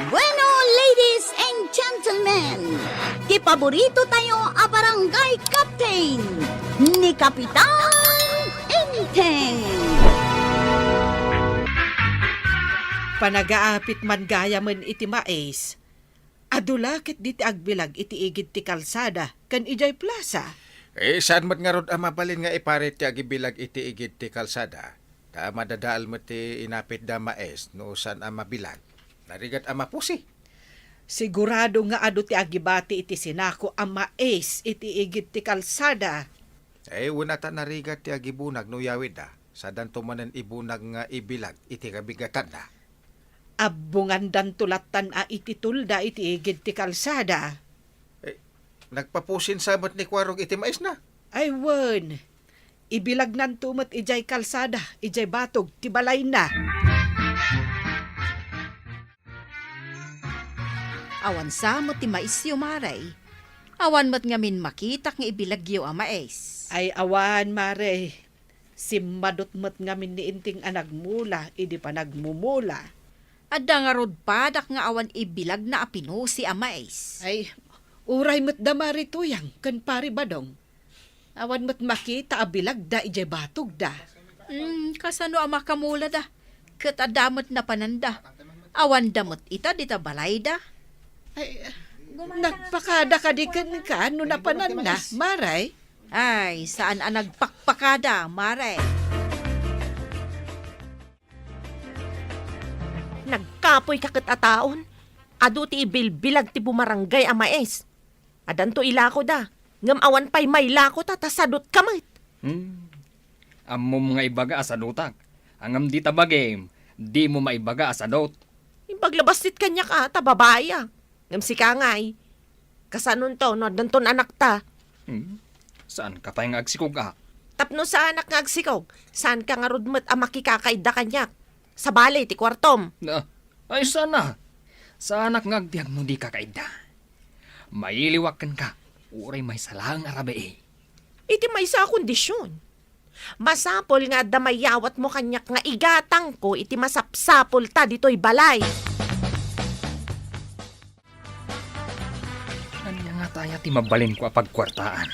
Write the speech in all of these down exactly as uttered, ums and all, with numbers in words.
Bueno, ladies and gentlemen, ti paborito tayo a barangay captain, ni Kapitan Enteng. Panagaapit man gayamen iti mais, adu la ket diti agbilag iti igid ti kalsada ken idiay plasa. Eh, saan met ngarud a mabalin nga iparit ti agibilag iti igid ti kalsada? Ta madadael met ti inapitda mais no saan a mabilag. Narigat a mapusi. Sigurado nga adu ti agibati iti sinako a mais iti igid ti kalsada. Eh, wen a ta narigat ti agibunag no yawidda. Sadanto manen ibunag nga ibilag iti kabigatanna. Abbungandanto lattan a iti tolda iti igid ti kalsada. Eh, nagpapusin sa met ni Kuarog iti maisna? Ay wen, ibilagnanto met idiay kalsada, idiay batog ti balayna. Awan sa met ti maisyo, Mare. Awan met ngamin makitak nga ibilagyo a mais. Ay awan, Mare. Simmadut met ngamin ni Enteng a nagmula idi panagmumula. Adda ngarud padak nga awan ibilagna a pinusi a mais. Ay, uray met da Mare Tuyang ken Pare Badong. Awan met makita a bilagda idiay batogda. Hmm, kasano a makamulada? Ket adda met napananda. Awanda met ita dita balayda. Ay, nagpakada kadi kenka no napananda, Mare? Ay, saan a nagpakpakada, Mare. Nagkapoyka ket a taon. Adu ti ibilbilag ti bumarangay a mais. Addanto ilakoda, ngem awan pay mailako ta, ta sadutka met. Hmm. Ammom nga ibaga a sadutak. Ngem dita bagim, dimo maibaga a sadut. Imbag la bassit kaniak a, ta babaiak. Ngem sika ngay, kasanonto no addanton anakta? Hmm. Saanka pay nga agsikog a? Tapno saanak nga agsikog, saanka ngarud met a makikakaidda kaniak. Sabali ti kuartom. Na, ay sana. Saanak nga agbiag no dika kaidda. Mailiwak kenka, uray maysa laeng a rabii. Iti maysa a kondision. Masapul nga adda mayawatmo kaniak nga igatangko iti masapsapulta ditoy balay. Ania ngata aya ti mabalinko a pagkuartaan?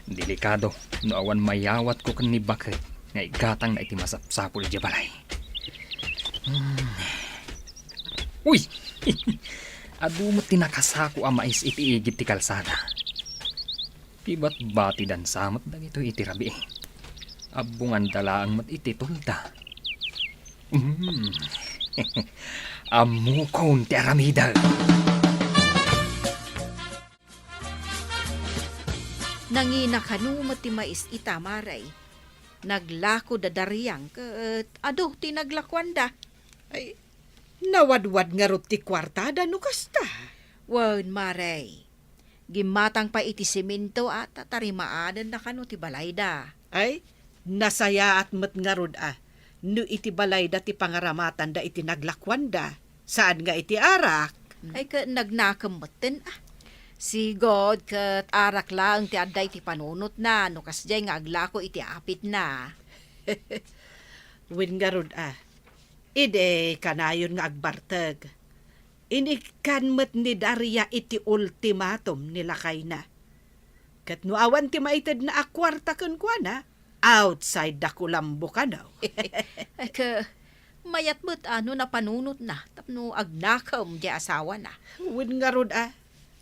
Delikado no awan mayawatko ken ni Baket nga igatangna iti masapsapul idiay balay. Hmm. Uy! Adu met ti nakasako a mais iti igid ti kalsada. Pibatbatidan sa met dagitoy iti rabii. Abbunganda laeng met iti tolda. Mm. Ammokon ti aramidek. Nangina kano met ti mais ita, Mare. Naglako da Dariang ket adu ti naglakuanda. Ay, nawadwad ngarud ti kuartada no kasta? Wen, Mare. Gimmatang pay iti semento a ta tarimaanenna kano ti balayda. Ay, nasayaat met ngarud a no iti balayda ti pangaramatanda iti naglakuanda, saan nga iti arak. Ay, ket nagnakem metten a. Sigud ket arak laeng ti adda iti panunotna no kasdiay nga aglako iti apitna. Wen ngarud a, idi kanayon nga agbarteg. Inikkan met ni Daria iti ultimatum ni lakayna. Ket no awan ti maitedna a kuarta kenkuana, outside da kulambo kano. Ay, ket mayat met a no napanunotna tapno agnakem diay asawana. Wen ngarud a,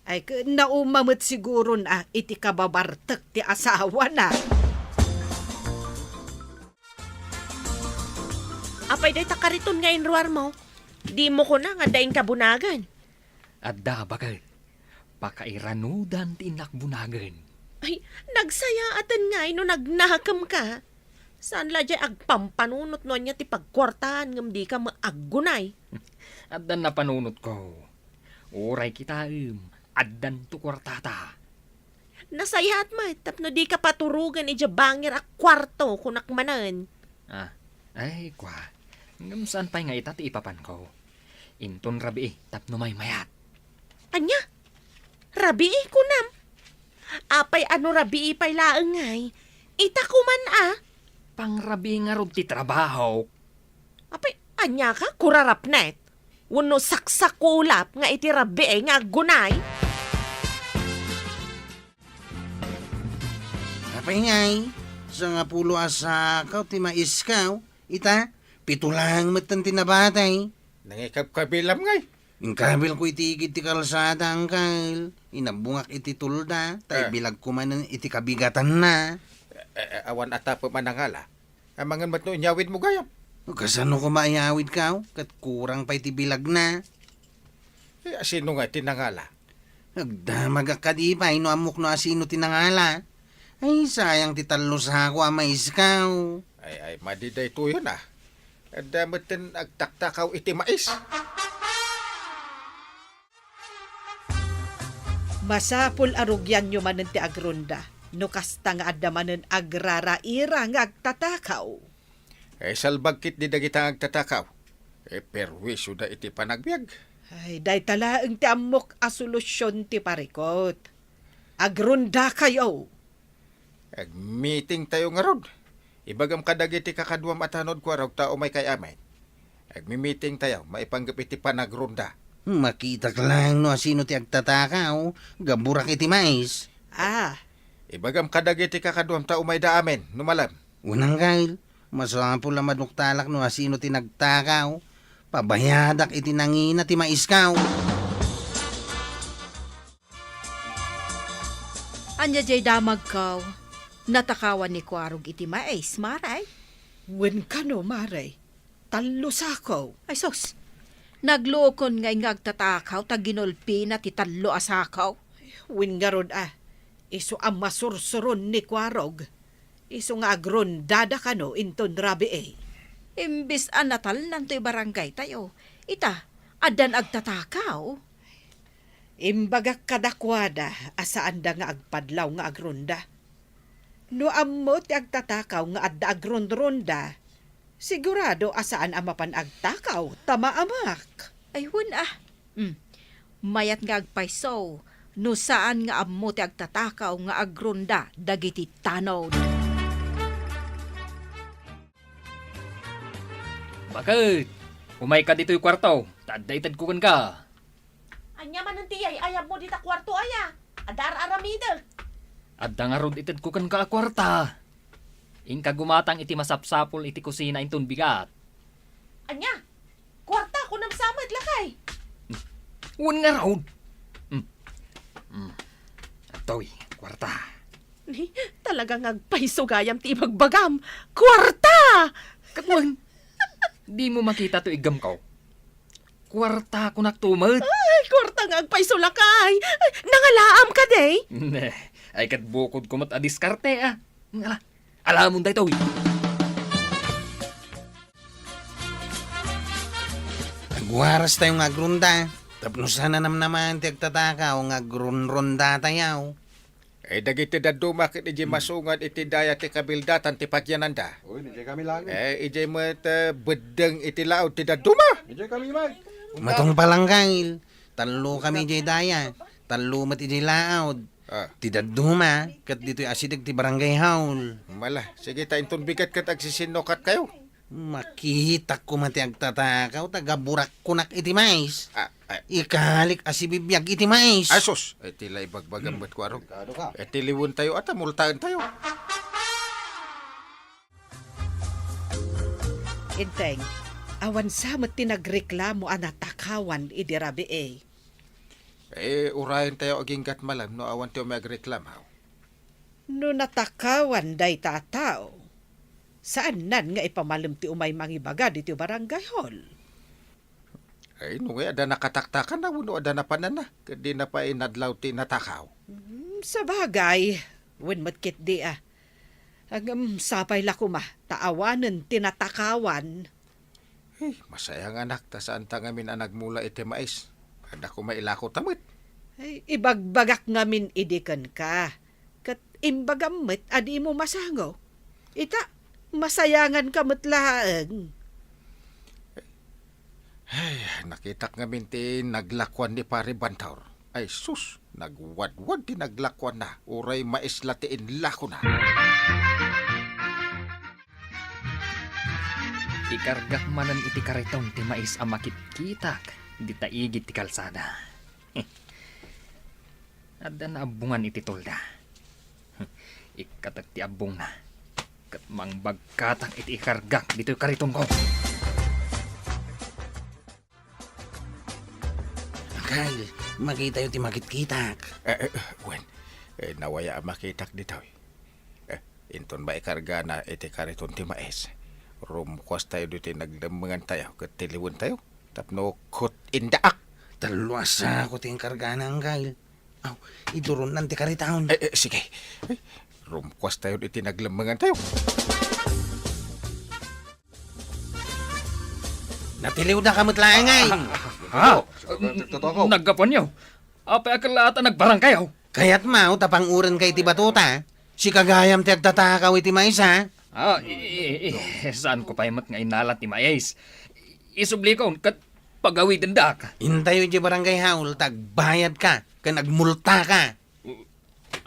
ay ket nauma met siguron a iti kababartek ti asawana. Apay dayta kariton nga inruarmo? Dimo kuna nga adda inka bunagen? Adda, baket. Pakairanudan ti innak bunagen. Ay, nagsayaaten ngay no nagnakemka. Saan la diay agpampanunot no ania ti pagkuartaan ngem dika met aggunay. Addan napanunotko. Uray kitaem, addanto kuartata. Nasayaat met tapno dika paturogen idiay bangir a kuarto, kunak manen. Ah, ay, kua. Ngem saan pay nga ita ti ipapanko. Inton rabii tapno maymayat. Ania? Rabii, kunam? Apay a no rabii pay laeng ngay? Ita koman a. Pangrabii ngarud ti trabaho. Apay, ania ka, kurarapnet? wenno saksakulap nga iti rabii nga aggunay? Apay ngay, sangapulo a sakaw ti maiskaw, ita, pito laeng metten ti nabatay. Nangikabkabilam ngay. Inkabilko iti igid ti kalsada, Angkel. Inabbongak iti tolda, ta Ah. ibilagko manen iti kabigatanna. Eh, eh, awan a tapem a nangala. Amangan met no inyawidmo gayam. Kasano koma ayawidkaw? Ket kurang pay ti bilagna. Eh, asino nga ti nangala? Agdamagak kadi pay no ammok no asino ti nangala. Ay, sayang ti tallo sako a maiskaw. Ay, ay, madi daytoyen a. Adda metten agtaktakaw iti mais. Masapul a rugianyo manen ti agronda, no kasta nga adda manen agraraira nga agtatakaw. Eh, salbag ketdi dagita nga agtatakaw. Eh, perwisioda iti panagbiag. Ay, dayta laeng ti ammok a solusion ti parikut. Agrondakayo. Agmeetingtayo ngarud. Ibagam kadagiti kakaduam a tanod, Kuarog, ta umaykay amin. Agmeetingtayo maipanggep iti panagronda. Makitak laeng no asino ti agtatakaw, gabburak iti mais. Ah. Ibagam kadagiti kakaduam ta umayda amin, no malem. Wen, Angkel, masapul a maduktalak no asino ti nagtakaw. Pabayadak iti nangina ti maiskaw. Ania jay damagko? Natakawan ni Kuarog iti mais, Mare? Wen kano, Mare. Tallo sako. Ay sus, naglukon ngay nga agtatakaw ta ginulpina ti tallo a sako. Wen ngarud a, isu a masursuron ni Kuarog. Isu nga agrondada kano inton rabii. Imbes a natalnan toy barangaytayo, ita, addan agtatakaw. Imbagak kadakuada a saanda nga agpadlaw nga agronda. No ammo ti agtatakaw nga adda agronronda, sigurado a saan a mapan agtakaw ta maamak. Ay, wen a. Hmm. Mayat nga agpayso no saan nga ammo ti agtatakaw nga agronda dagiti tanod. Baket, umayka ditoy kuarto, ta adda itedko kenka. Ania manen ti ay-ayabmo dita kuarto aya? Adda ar-aramidek. Adda ngarud itedko kenka a kuarta. Inka gumatang iti masapsapul iti kusina inton bigat. Ania? Kuarta, kunam sa met, lakay. Wen ngarud. Hmm. Hmm. Adtoy, kuarta. Ni, talaga nga agpayso gayam ti ibagbagam. Kuarta! Ket wen, dimo makita toy iggamko. Kuarta, kunak to met. Ay, kuarta nga agpayso, lakay. Ay, nangalaam kadi? Ne, ay ket bukodko met a diskarte, a. Ala, alamon daytoy. Agwarastayo nga agronda. Tapno saan a namnamaen ti agtatakaw nga agronrondatayo. Eh, dagiti dadduma ket idiay masungan iti daya ti kabildatan ti pagyananda. Uy, idiay kami laeng. Eh, idiay met, eh, beddeng iti laud ti dadduma. Idiay kami met. Matungpal, Angkel. Tallo kami idiay daya. Tallo met idiay laud. Ah. Ti dadduma, ket ditoy asideg ti barangay hall. Mala, sige ta inton bigat ket agsisinnukat kayo. Makitak koma ti agtatakaw, ta gaburakkonak iti mais. Ah, ah. Ikalik a sibibiag iti mais. Asus, iti la ibagbagam met, Kuarog. Delikado ka. Iti liwen tayo, ata multaen tayo. Enteng, awan sa met ti nagreklamo a natakawan idi rabii. Eh, urayen tayo aginggat malam no awan ti umay agreklamo. No natakawan dayta a tao, saannan nga ipamalem ti umay mangibaga ditoy barangay hall. Ay, no nga adda nakataktakan na, wenno adda napananna, ket di na pay nadlaw ti natakaw. Hmm, sabagay, wen met ketdi a. Ngem sapay la koma, ta awanen ti natakawan. Eh, masayanganak, ta saan ta ngamin a nagmula iti mais. Adda koma ilako ta met. Ay, ibagbagak ngamin idi kenka. Ket imbagam met a dimo masango. Ita, masayanganka met laeng. Ay, nakitak ngamin ti naglakuan ni Pare Bantor. Ay sus, nagwadwad ti naglakuanna, uray mais la ti inlakona. Ikargak manen iti kariton ti mais a makitkitak. Dita igid ti kalsada. Adda naabbongan iti tolda. Ikkatak ti abbongna. Ket mangbagkatak iti ikargak ditoy karitonko. Kyle, makitayo ti makitkitak. Eh, eh, wen, eh, nawaya a makitak ditoy. Eh, inton maikargana iti kariton ti mais, rumkuastayo ditoy naglemmengantayo ket tiliwentayo tapno ket indaak. Tallo a sako ti inkargana, Kyle. Aw, iduronnan ti kariton. Eh, eh, sige. Eh, rumkuastayo iti naglemmengantayo. Natiliwda ka met laeng, ay. Ha? Ito, ito, ito, ito, ito. Naggapuanyo? Apay a kellaat a nagbarangkayaw? Kayat maw ta pangurenka iti batota? Sika gayam ti agtatakaw iti mais, ha? Ah, i-, i-, i-, saan ko pay met nga inala ti mais. Isublikon ket pagawidendak. Intayo iti barangay hall ta agbayadka ken agmultaka.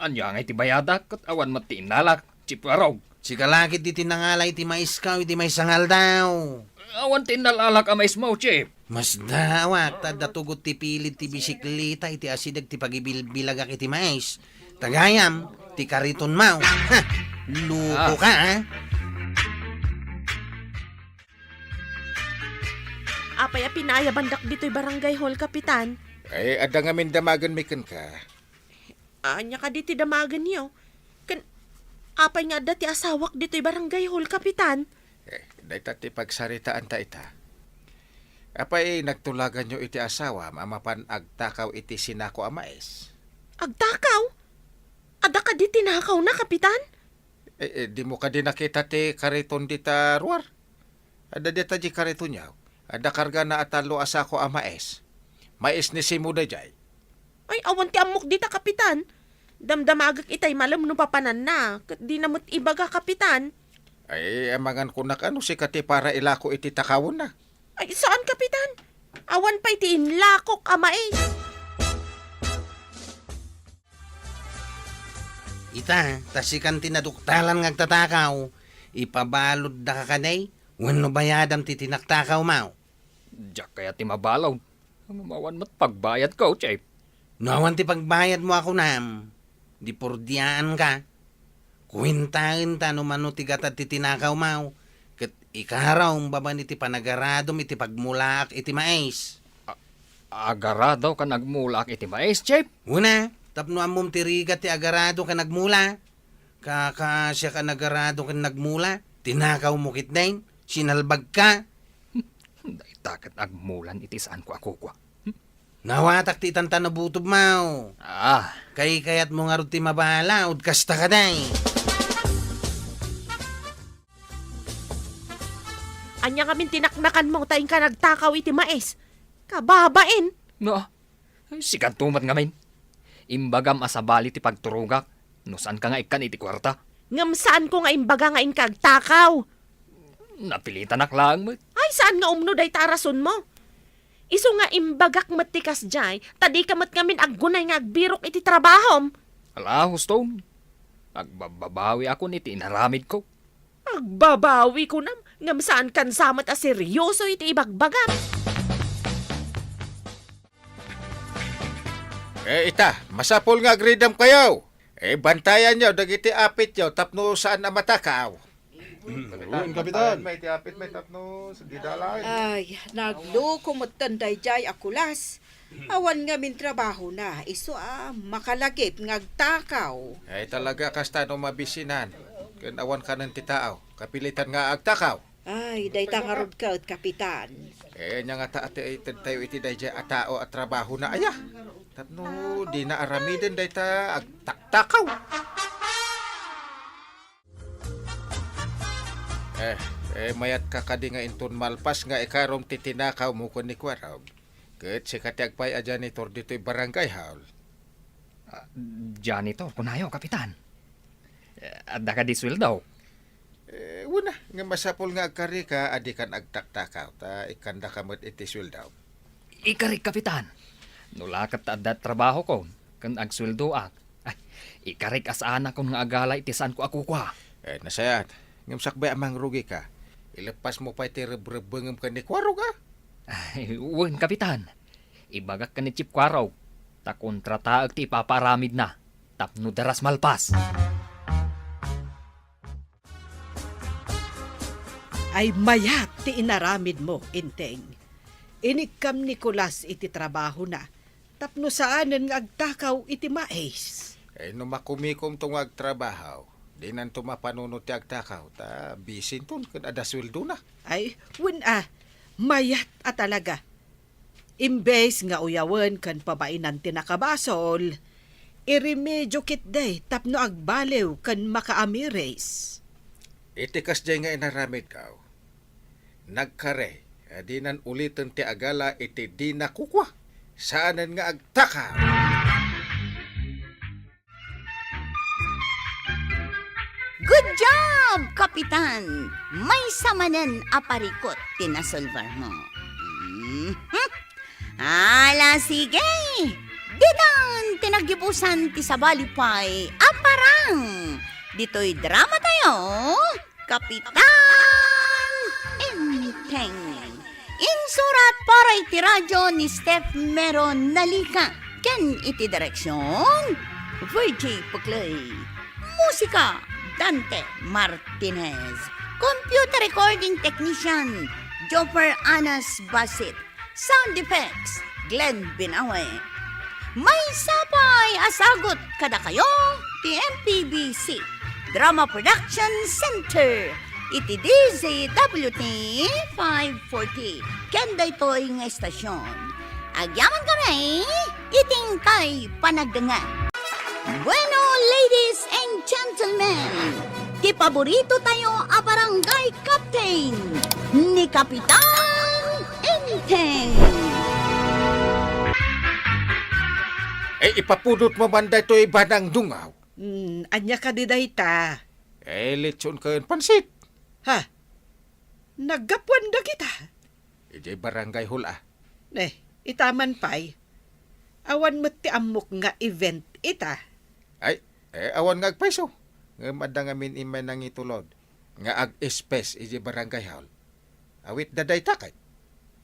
Ania ngay ti bayadak ket awan met ti innalak, Chief Warog? Sika la ketdi ti nangala iti maiskaw iti maysa nga aldaw. Awan ti innalalak a maismo, Chief. Masdaawak ta adda tugot ti pilid ti bisikleta iti asideg ti pagibilbilagak iti mais. Ta gayam, ti karitonmo. Ha! Loko ka, ha? Apay a pinayabandak ditoy barangay hall, Kapitan? Ay, adda ngamin damagenmi kenka. Ania kadi ti damagenyo? Ken apay nga adda ti asawak ditoy barangay hall, Kapitan? Eh, dayta ti pagsaritaanta ita. Apay nagtulaganyo iti asawam a mapan agtakaw iti sinako a mais? Agtakaw? Adda kadi tinakawna, Kapitan? Eh, eh, dimo kadi nakita ti kariton dita ruar? Adda dita di karitonyo. Adda kargana a tallo a sako a mais. Mais ni Simo daydiay. Ay, awan ti ammok dita, Kapitan. Damdamagek itay malem no papananna, ket dina met ibaga, Kapitan. Ay, amangan kunak a no sika ti para ilako iti takawenna. Ay, saan, Kapitan. Awan pay ti inlakok a mais. Ita, ta sikan ti naduktalan nga agtatakaw, ipabaludda ka kadi, wenno bayadam ti tinaktakawmo? Diak kayat ti mabalud. Ngem awan met pagbayadko, Chief. No awan ti pagbayadmo a kunam, di purdiaanka. Kuentaenta no mano ti gatad ti tinakawmo, ket ikarom babaen iti panagaradom iti pagmulaak iti mais. A-, agarado ken agmulaak iti mais, Chief? Wen a, tapno ammom ti rigat ti agarado ken agmula. Kakaasiak a nagarado ken nagmula, tinakawmo ketdin, sinalbagka. Dayta ket agmulan iti saanko a kukua. Nawatak ti itan ta nabutobmo. Ah. Kaykayatmo ngarud ti mabalud, kasta kadi. Ania ngamin ti naknakanmo ta inka nagtakaw iti mais? Kababain! No, sikanto met ngamin. Imbagam a sabali ti pagturogak no saanka nga ikkan iti kuarta. Ngem saanko nga imbaga nga inka agtakaw. Napilitanak laeng met. Ay, saan nga umno dayta a rasonmo? Isu nga imbagak met ti kasdiay, ta dika met ngamin aggunay nga agbirok iti trabahom. Ala, Houston. Agbabbabawiakon iti inaramidko. Agbabawi kunam, ngem saankan sa met a seryoso iti ibagbagam. Eh, ita, masapul nga agridamkayo. Eh, bantayanyo dagiti apityo tapno saan a matakaw. Kapitan, Kapitan. May ti apit, may tapno, sige, dalain. Ay, nagloko metten daydiay a kulas. Awan ngamin trabahona, isu a makalagip nga agtakaw. Ay, talaga, kasta no mabisinan. Ken awan kanen ti tao, kapilitan nga agtakaw. Ay, dayta ngarud ket, Kapitan. Eh, ania ngata ti itedtayo iti daydiay a tao a trabahona aya? Tapno dina aramiden dayta agtaktakaw. Eh, eh, mayatka kadi nga inton malpas nga ikarom ti tinakawmo ken ni Kuarog, ket sika ti agpay a janitor ditoy barangay hall? Ah, janitor, kunayo, Kapitan. Eh, adda kadi sueldo? Eh, wen a, nga masapul nga agkarika a dikan agtaktakaw, ta ikkandaka met iti sueldo. Ikarik, Kapitan. No la ket ta adda trabahokon, ken agsueldoak, ay, ikarik a saanakon nga agala iti saanko a kukua. Eh, nasayaat. Ngem sakbay a mangrugika, ileppasmo pay ti rebrebbengem ken ni Kuarog a? Ay, wen, Kapitan. Ibagak ken ni Chief Kuarog, ta kontrataek ti ipapaaramidna tapno daras malpas. Ay mayat ti inaramidmo, Enteng. Inikkam ni Nicolas iti trabahona tapno saanen nga agtakaw iti mais. Eh, no makumikomto nga agtrabaho, dinanto mapanunot ti agtakaw, ta bisinton ken adda sueldona. Ay, wen a, mayat a talaga. Imbes nga uyawen ken pabainan ti nakabasol, iremedio ketdi tapno agbaliw ken makaamiris. Iti kasdiay nga inaramidko, nagkari a dinan uliten ti agala iti dina kukua. Saanen nga agtakaw. Good job, Kapitan! Maysa manen a parikut ti nasolvermo. Mhm. Ala, sige! Ditan ti naggibusan ti sabali pay a parang ditoy drama tayo, Kapitan Enteng. Insurat para iti radyo ni Steph Mero Nalica ken iti direksyon, Virgie Puclay. Musika, Dante Martinez. Computer recording technician, Joffer Anas Basit. Sound effects, Glenn Binawe. Maysa pay a sagut kadakayo ti M P B C Drama Production Center iti D Z W T five forty ken daytoy nga estasyon. Agyaman kami iti inkay panagdengngeg. Bueno, ladies and gentlemen, ti paborito tayo a barangay captain, ni Kapitan Enteng. Eh, ipapudot mo man daytoy banang dungaw. Hmm, ania kadi dayta? Eh, litson ken pansit. Ha? Naggapuan dagita? Idiay barangay hall, a. Ne, ita man pay. Awan met ti ammok nga event ita. Ay, eh, awan nga agpayso. Ngem adda ngamin immay nangitulod nga ag-espes idiay barangay hall. Awit da dayta ket.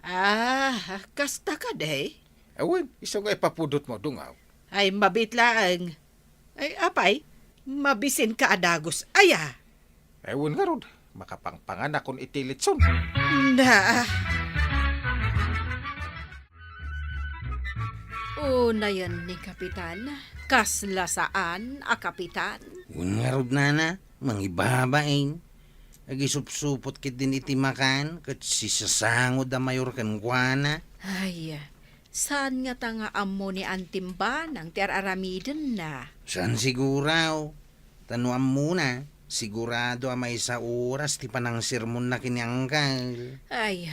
Ah, kasta kadi? Awan, isu nga ipapudot mo, dungaw. Ay, mabit laeng. Ay, apay, mabisin ka a dagus aya? Ay, wen ngarud, makapangpanganakon iti litson. Na. Unayen ni Kapitan, kasla saan a kapitan. Wen ngarud, nana, mangibabain. Agisupsupot ketdin iti makan, ket sisasangod a mayor kenkuana. Ay, saan ngata nga ammo ni Antim Banang ti ar-aramidenna? Saan siguro, ta no ammona, sigurado a maysa oras ti panangsermonna ken ni Angkel. Ay,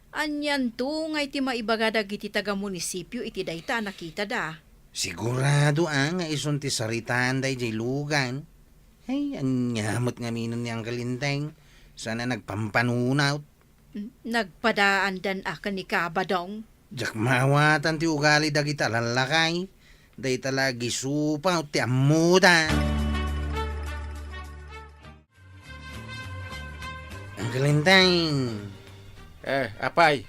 anianto nga iti maibaga dagiti taga-munisipio iti dayta a nakitada? Sigurado a nga isun ti saritaanda idiay lugan. Ay, ania met ngamin ni Angkel Enteng? Saan a nagpampanunot. Nagpadaandan a ken ni Kabadong? Diak maawatan ti ugali dagita a lallakay. Dayta la agisupaw ti ammoda. Angkel Enteng. Eh, apay?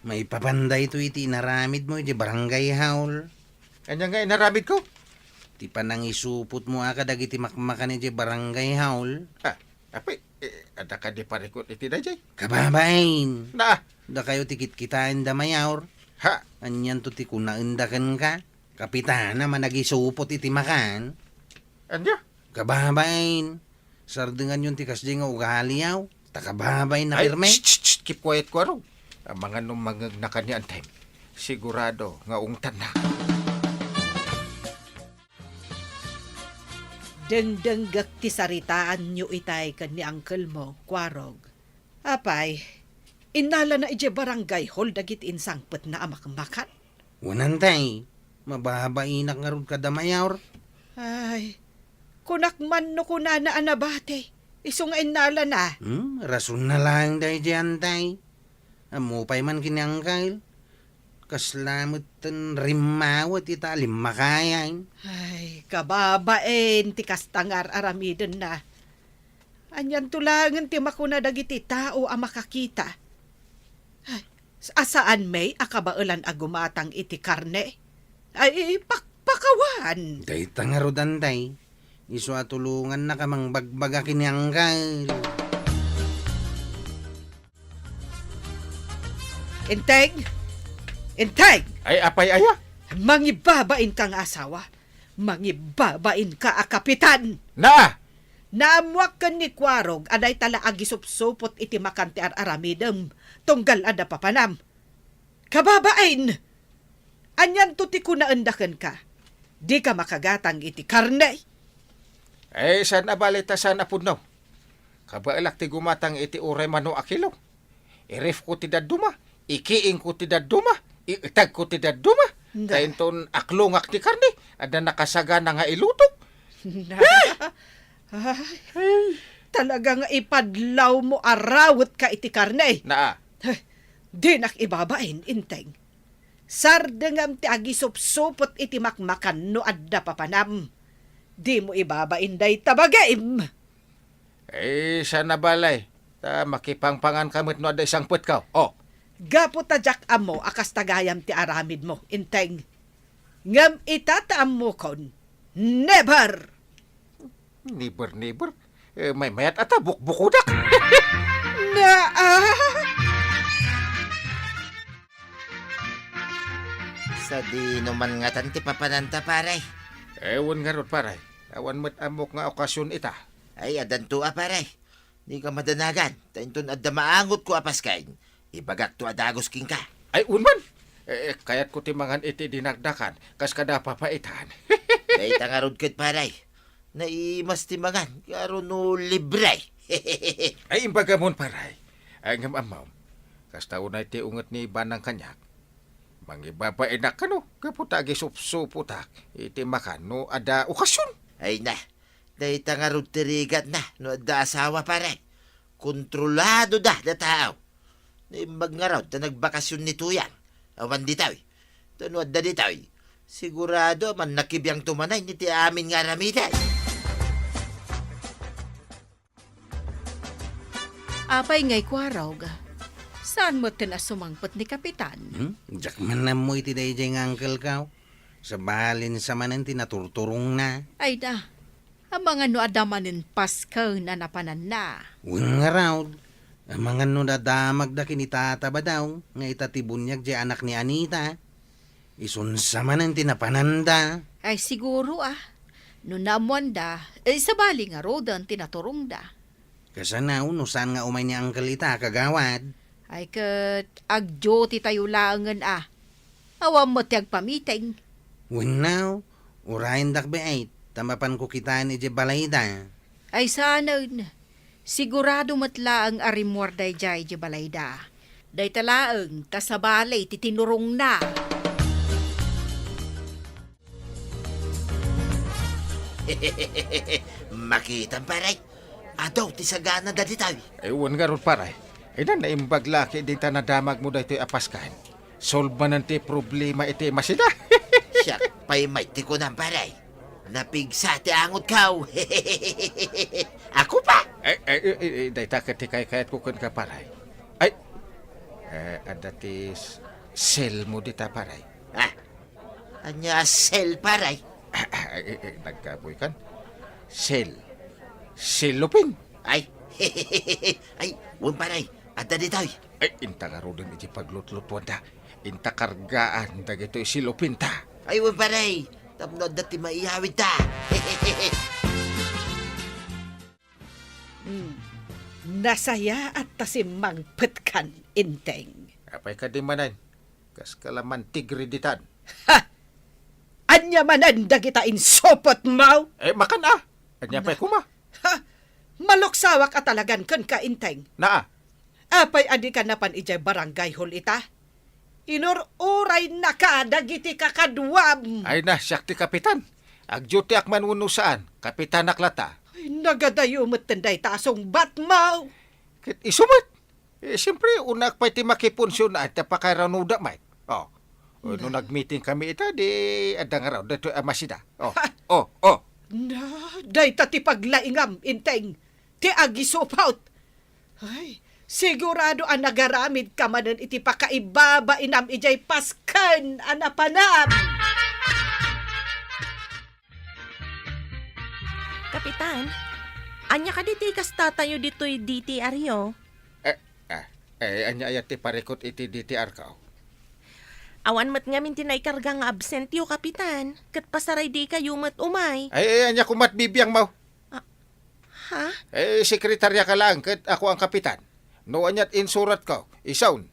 Maipapan daytoy iti inaramidmo iti barangay hall. Ania nga inaramidko? Ti panangisupotmo a kadagiti makmakan iti barangay hall. Ah, apay, eh, adda kadi parikut iti daydiay? Kababain! Na! Dakayo ti kitkitaen da mayor. Ha? Anianto ti kunaenda kenka? Kapitana managisupot iti makan. Ania? Kababain! Sardenganyon ti kasdiay nga ugali, aw. Ta kababain a pirme. Ay, shh, shh, shh, keep quiet, Kuarog. Amangan no mangngegna ken ni Antay. Sigurado nga ungtanna. Dengdenggek ti saritaanyo itay ken ni uncle mo, Kuarog. Apay, innalana idiay barangay hall dagiti insangpetna a makmakan? Wen, Antay, mababainak ngarud kada mayor. Ay, kunak man no kunana a nabati, isu nga innalana. Hmm, rasonna laeng daydiay, Antay. Ammo pay man ken ni Angkel. Kasla metten rimmawet ita a limmakayan. Ay, kababain ti kasta nga ar-aramidenna. Anianto laengen ti makuna dagiti tao a makakita? Ay, A saan met a kabaelan a gumatang iti karne? Ay, pakpakawan! Dayta ngarud, Anday. Isu a tulongannaka mangbagbaga ken ni Angkel. Enteng! Enteng! Ay, apay aya? Mangibabainka nga asawa. Mangibabainka a kapitan. Naa! Naammoak ken ni Kuarog a dayta la agisupsupot iti makan ti ar-aramidem, tunggal adda papanam. Kababain! Anianto ti kunaenda kenka? Dika makagatang iti karne? Eh, saan a bale ta saan a pudno. Kabaelak ti gumatang iti uray mano a kilo. Irefko ti dadduma, ikiingko ti dadduma, ietagko ti dadduma. Nga. Ta inton aklongak ti karne, adda nakasagana nga ilutok. Na. Ay, talaga nga ipadlawmo a rawetka iti karne. Naa. Heh, dinak ibabain, Enteng. Sardengam ti agisupsupot iti makmakan no adda papanam. Dimo ibabain dayta bagim. Eh, saan a bale. Ta makipangpanganka met no adda isangpetko. Oh. Gapu ta diak ammo a kasta gayam ti aramidmo, Enteng. Ngem ita ta ammokon, never! Never, never. Eh, maymayat a ta bukbukodak. Na, ah! Sadino man ngatan ti papananta, pare? Eh, wen ngarud, pare. Awan met ammok nga okasion ita. Ay, addanto a, pare. Dika madanagan, ta inton adda maangotko a pasken, ibagakto a dagus kenka. Ay, wen man! Eh, eh, kayatko ti mangan iti dinakdakan, kas kada papaitan. Dayta ngarud ket, pare. Naimas ti mangan, karo no libre. Ay, imbagamon, pare. Ay, ngem ammom, kasta unay ti unget ni banang kaniak. Mangibabainak kano, gapu ta agisupsupotak iti makan no adda okasion. Ay na, dayta ngarud ti rigatna no adda asawa, pare. Kontroladoda da tao. Naimbag ngarud ta nagbakasion ni Tuyang. Awan ditoy. Ta no adda ditoy, sigurado a mannakibiangto manen iti amin nga aramiden. Apay ngay, Kuarog? Saan metten a sumangpet ni Kapitan? Hmm? Diak man ammo iti daydiay nga angkelko. Sabalin sa manen ti naturturongna. Ay da, amangan no adda manen pasken a napananna. Wen ngarud, amangan no nadamagda ken ni Tata Badaw nga ita ti buniag diay anak ni Anita. Isunsa manen ti napananda? Ay, siguro, ah. No naammoanda, eh, sabali ngaruden ti naturongda. Kasano no saan nga umay ni Uncle ita, kagawad? Ay, ket ag-duty tayo laengen, ah. Awan met ti agpamiting. Wenno, urayendak, be, ay, ta mapanko kitaen idiay balayda. Ay, saanen. Sigurado met laeng a rimmuar daydiay idiay balayda. Dayta laeng ta sabali ti tinurongna. Makitam, pare. Adu ti sagana dagitoy. Ay, wen ngarud, pare. Ay, naimbag la ket dita nadamagmo daytoy a pasken. Solbanan ti problema iti masida. Siak pay met ti kunam, pare. Napigsa ti angotko. Ako pa. Ay, ay, ay, ay, dayta ket ti kaykayatko kenka, pare. Ay, eh, adda ti s-, cellmo dita, pare. Ah, ania a cell, pare? Ay, ay, ay, nagkabuy kan. Cell. Cellophane. Ay, ay, wen, pare. Adda ditoy. Ay, inta ngaruden iti paglutlutuanda. Inta kargaan dagitoy cellophane ta. Ay, wen, pare. Tapno adda ti maiyawidta. Hmm. Nasayaat ta simmangpetkan, Enteng. Apay kadi manen? Kas kalaman tigre ditan. Ha! Ania manen dagita insupotmo? Eh, makan, ah. Ania pay koma? Ha! Maluksawak a talagan kenka, Enteng. Naa. Apay a dika napan idiay barangay hall ita? Inur-uraynaka dagiti kakaduam. Ay na, siak ti kapitan. Ag-dutyak man wenno saan, kapitanak lata. Ay, nagadayo metten dayta a sungbatmo. Ket isu met. Eh, siyempre, unak pay ti makipunsiona, ay, ta pakairanuda met. Oh. Oh, no nagmeeting kami ita, di adda ngarud, daytoy a masida. Oh, oh, oh. Na, dayta ti paglaingam, Enteng. Ti agisupot. Ay, Sigurado a nagaramidka manen iti pakaibabainam idiay pasken a napanam. Kapitan, ania kadi ti ikastatayo ditoy D T R yo? Eh, ah, eh, ania aya ti parikut iti D T R ko? Awan met ngamin ti naikarga nga absent yo, Kapitan. Ket pasaray dikayo met umay. Ay, ay, ania koma ti bibiangmo? Ah, ha? Eh, sekretarya ka laeng ket ako ang kapitan. No ania ti insurat ko, isun.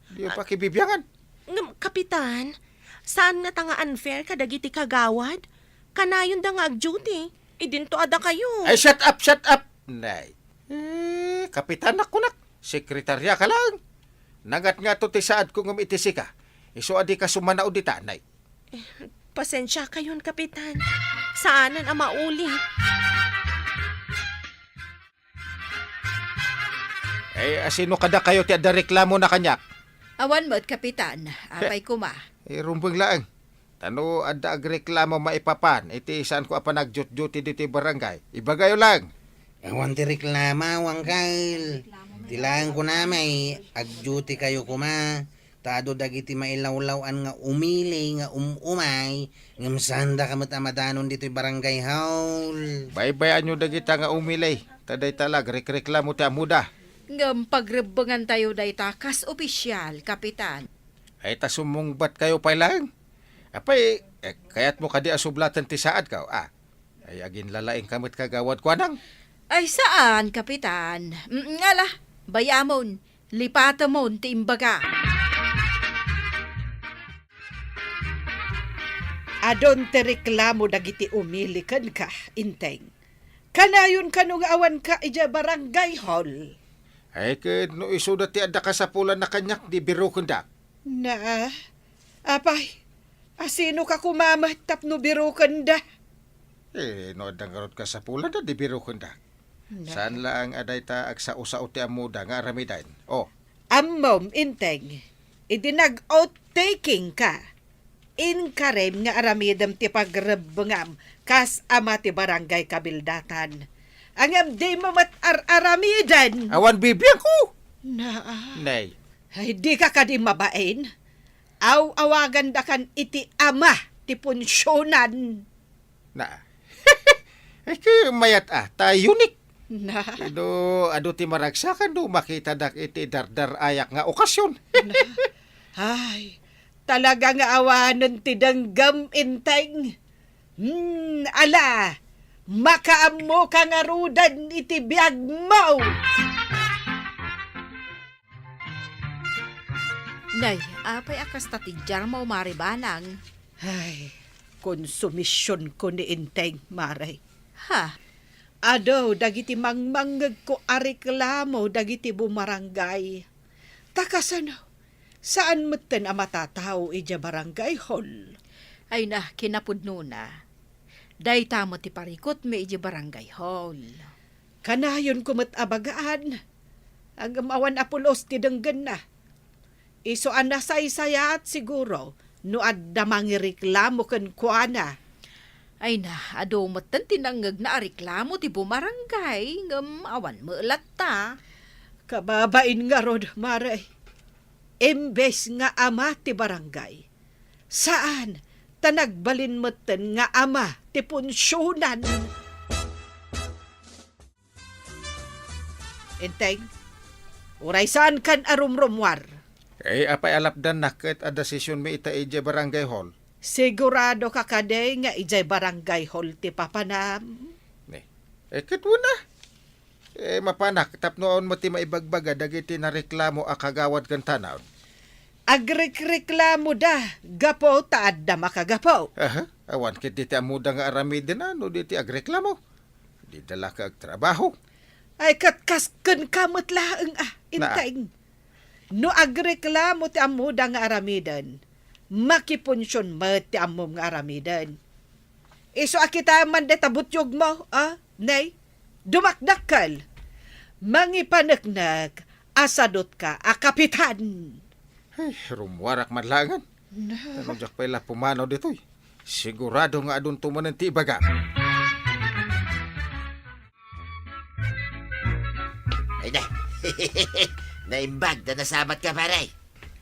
Di Ah. pakibibiangan. Ngem, Kapitan, saan ngata nga unfair kadagiti kagawad? Kanayonda nga ag-duty. Idinto a dakayo. Ay, shut up, shut up! Nay. Eh, kapitan, kunak. Sekretarya ka laeng. Nangatngato ti saadko ngem iti sika. Isu a dika sumanaw dita, nay. Eh, pasensiakayon, Kapitan. Saanen a maulit. Eh, asino kadakayo ti adda reklamona kaniak? Awan met, Kapitan. Apay koma? Eh, rumbeng laeng. Ta no adda agreklamo maipapan iti saanko a panagduty ditoy barangay, ibagayo laeng. Awan ti reklamo, Uncle. Ti laeng kunami, ag-duty kayo koma. Ta adu dagiti mailawlaw-an nga umili nga um-umay, ngem saandaka met a madanon ditoy barangay hall. Baybay-anyo dagita nga umili, ta dayta la agrekreklamo ti ammoda. Ngem pagrebbengantayo dayta kas opisial, Kapitan. Ay, ta sumungbatkayo pay laeng. Apay, eh, kayatmo kadi a sublaten ti saadko, a? Ay, aginlalaingka met kagawad kuanang? Ay, saan, Kapitan. Mm, ngala, bayamon, lipatemon ti imbaga. Adun ti reklamo dagiti umili kenka, Inteng. Kanayon kano nga awanka idiay barangay hall? Ay, ket no isuda ti adda kasapulanna kaniak, di birokendak. Na, apay, asinoka koma met tapno birokenda? Eh, no adda ngarud kasapulanna, di birokenda. Na. Saan laeng a dayta agsao-sao ti ammoda nga aramiden? Oh. Ammom, Inteng, idi nag-outtaking-ka, inkarim nga aramidem ti pagrebbengam kas ama ti barangay kabildatan. Ngem dimo met ar-aramiden. Awan bibiangko. Na. Nay. Ay, dika kadi mabain? Aw-awagandakan iti ama ti punsionan. Na. Ay, ket mayat a, ta unique. Na. No adu ti maragsakan no makitadak iti dardarayak nga okasyon. Na. Ay, talaga nga awanen ti denggem, Inteng. Hmm, ala, makaammoka ngaruden iti biagmo. Nay, apay a kasta ti diarmo, Mare Banang? Ay, konsumisionko ni Inteng, Mare. Ha? Adu dagiti mangmangngegko a reklamo dagiti bumarangay. Ta kasano, saan metten a matatao idiay barangay hall. Ay na, kinapudnona. Dayta met ti parikutmi idiay barangay hall. Kanayonko met a bagaan. Ngem awan a pulos ti denggenna. Isu a nasaysayat siguro no adda mangireklamo kenkuana. Ay na, adu metten ti nangngegna a reklamo ti bumarangay, ngem awan met latta. Kababain ngarud, Mare. Imbes nga ama ti barangay, saan, ta nagbalin metten nga ama ti punsionan. Inteng, uray saankan a rumrummuar. Eh, apay a lapdannak ket adda sesionmi ita idiay barangay hall? Siguradoka kadi nga idiay barangay hall ti papanam? Ne. Eh, ket wen a. Eh, mapanak tapno awan met ti maibagbaga dagiti nareklamo a kagawad ken tanaw. Agrekreklamoda gapu ta adda makagapu. Aha, awan ket diti ammoda nga aramiden a no diti agreklamo. Dida la ka agtrabaho. Ay, ket kas kenka met laeng a, Inteng. No agreklamo ti ammoda nga aramiden, makipunsion met ti ammom nga aramiden. Isu a kitaem man dayta butyogmo, a, Nay? Dumakdakkel. Mangipaneknek a sadutka a kapitan. Ay, rummuarak man laengen. Na. Ta no diak pay la pumanaw ditoy, sigurado nga adunto manen ti ibagam. Ay, na. Naimbag ta nasabatka, pare.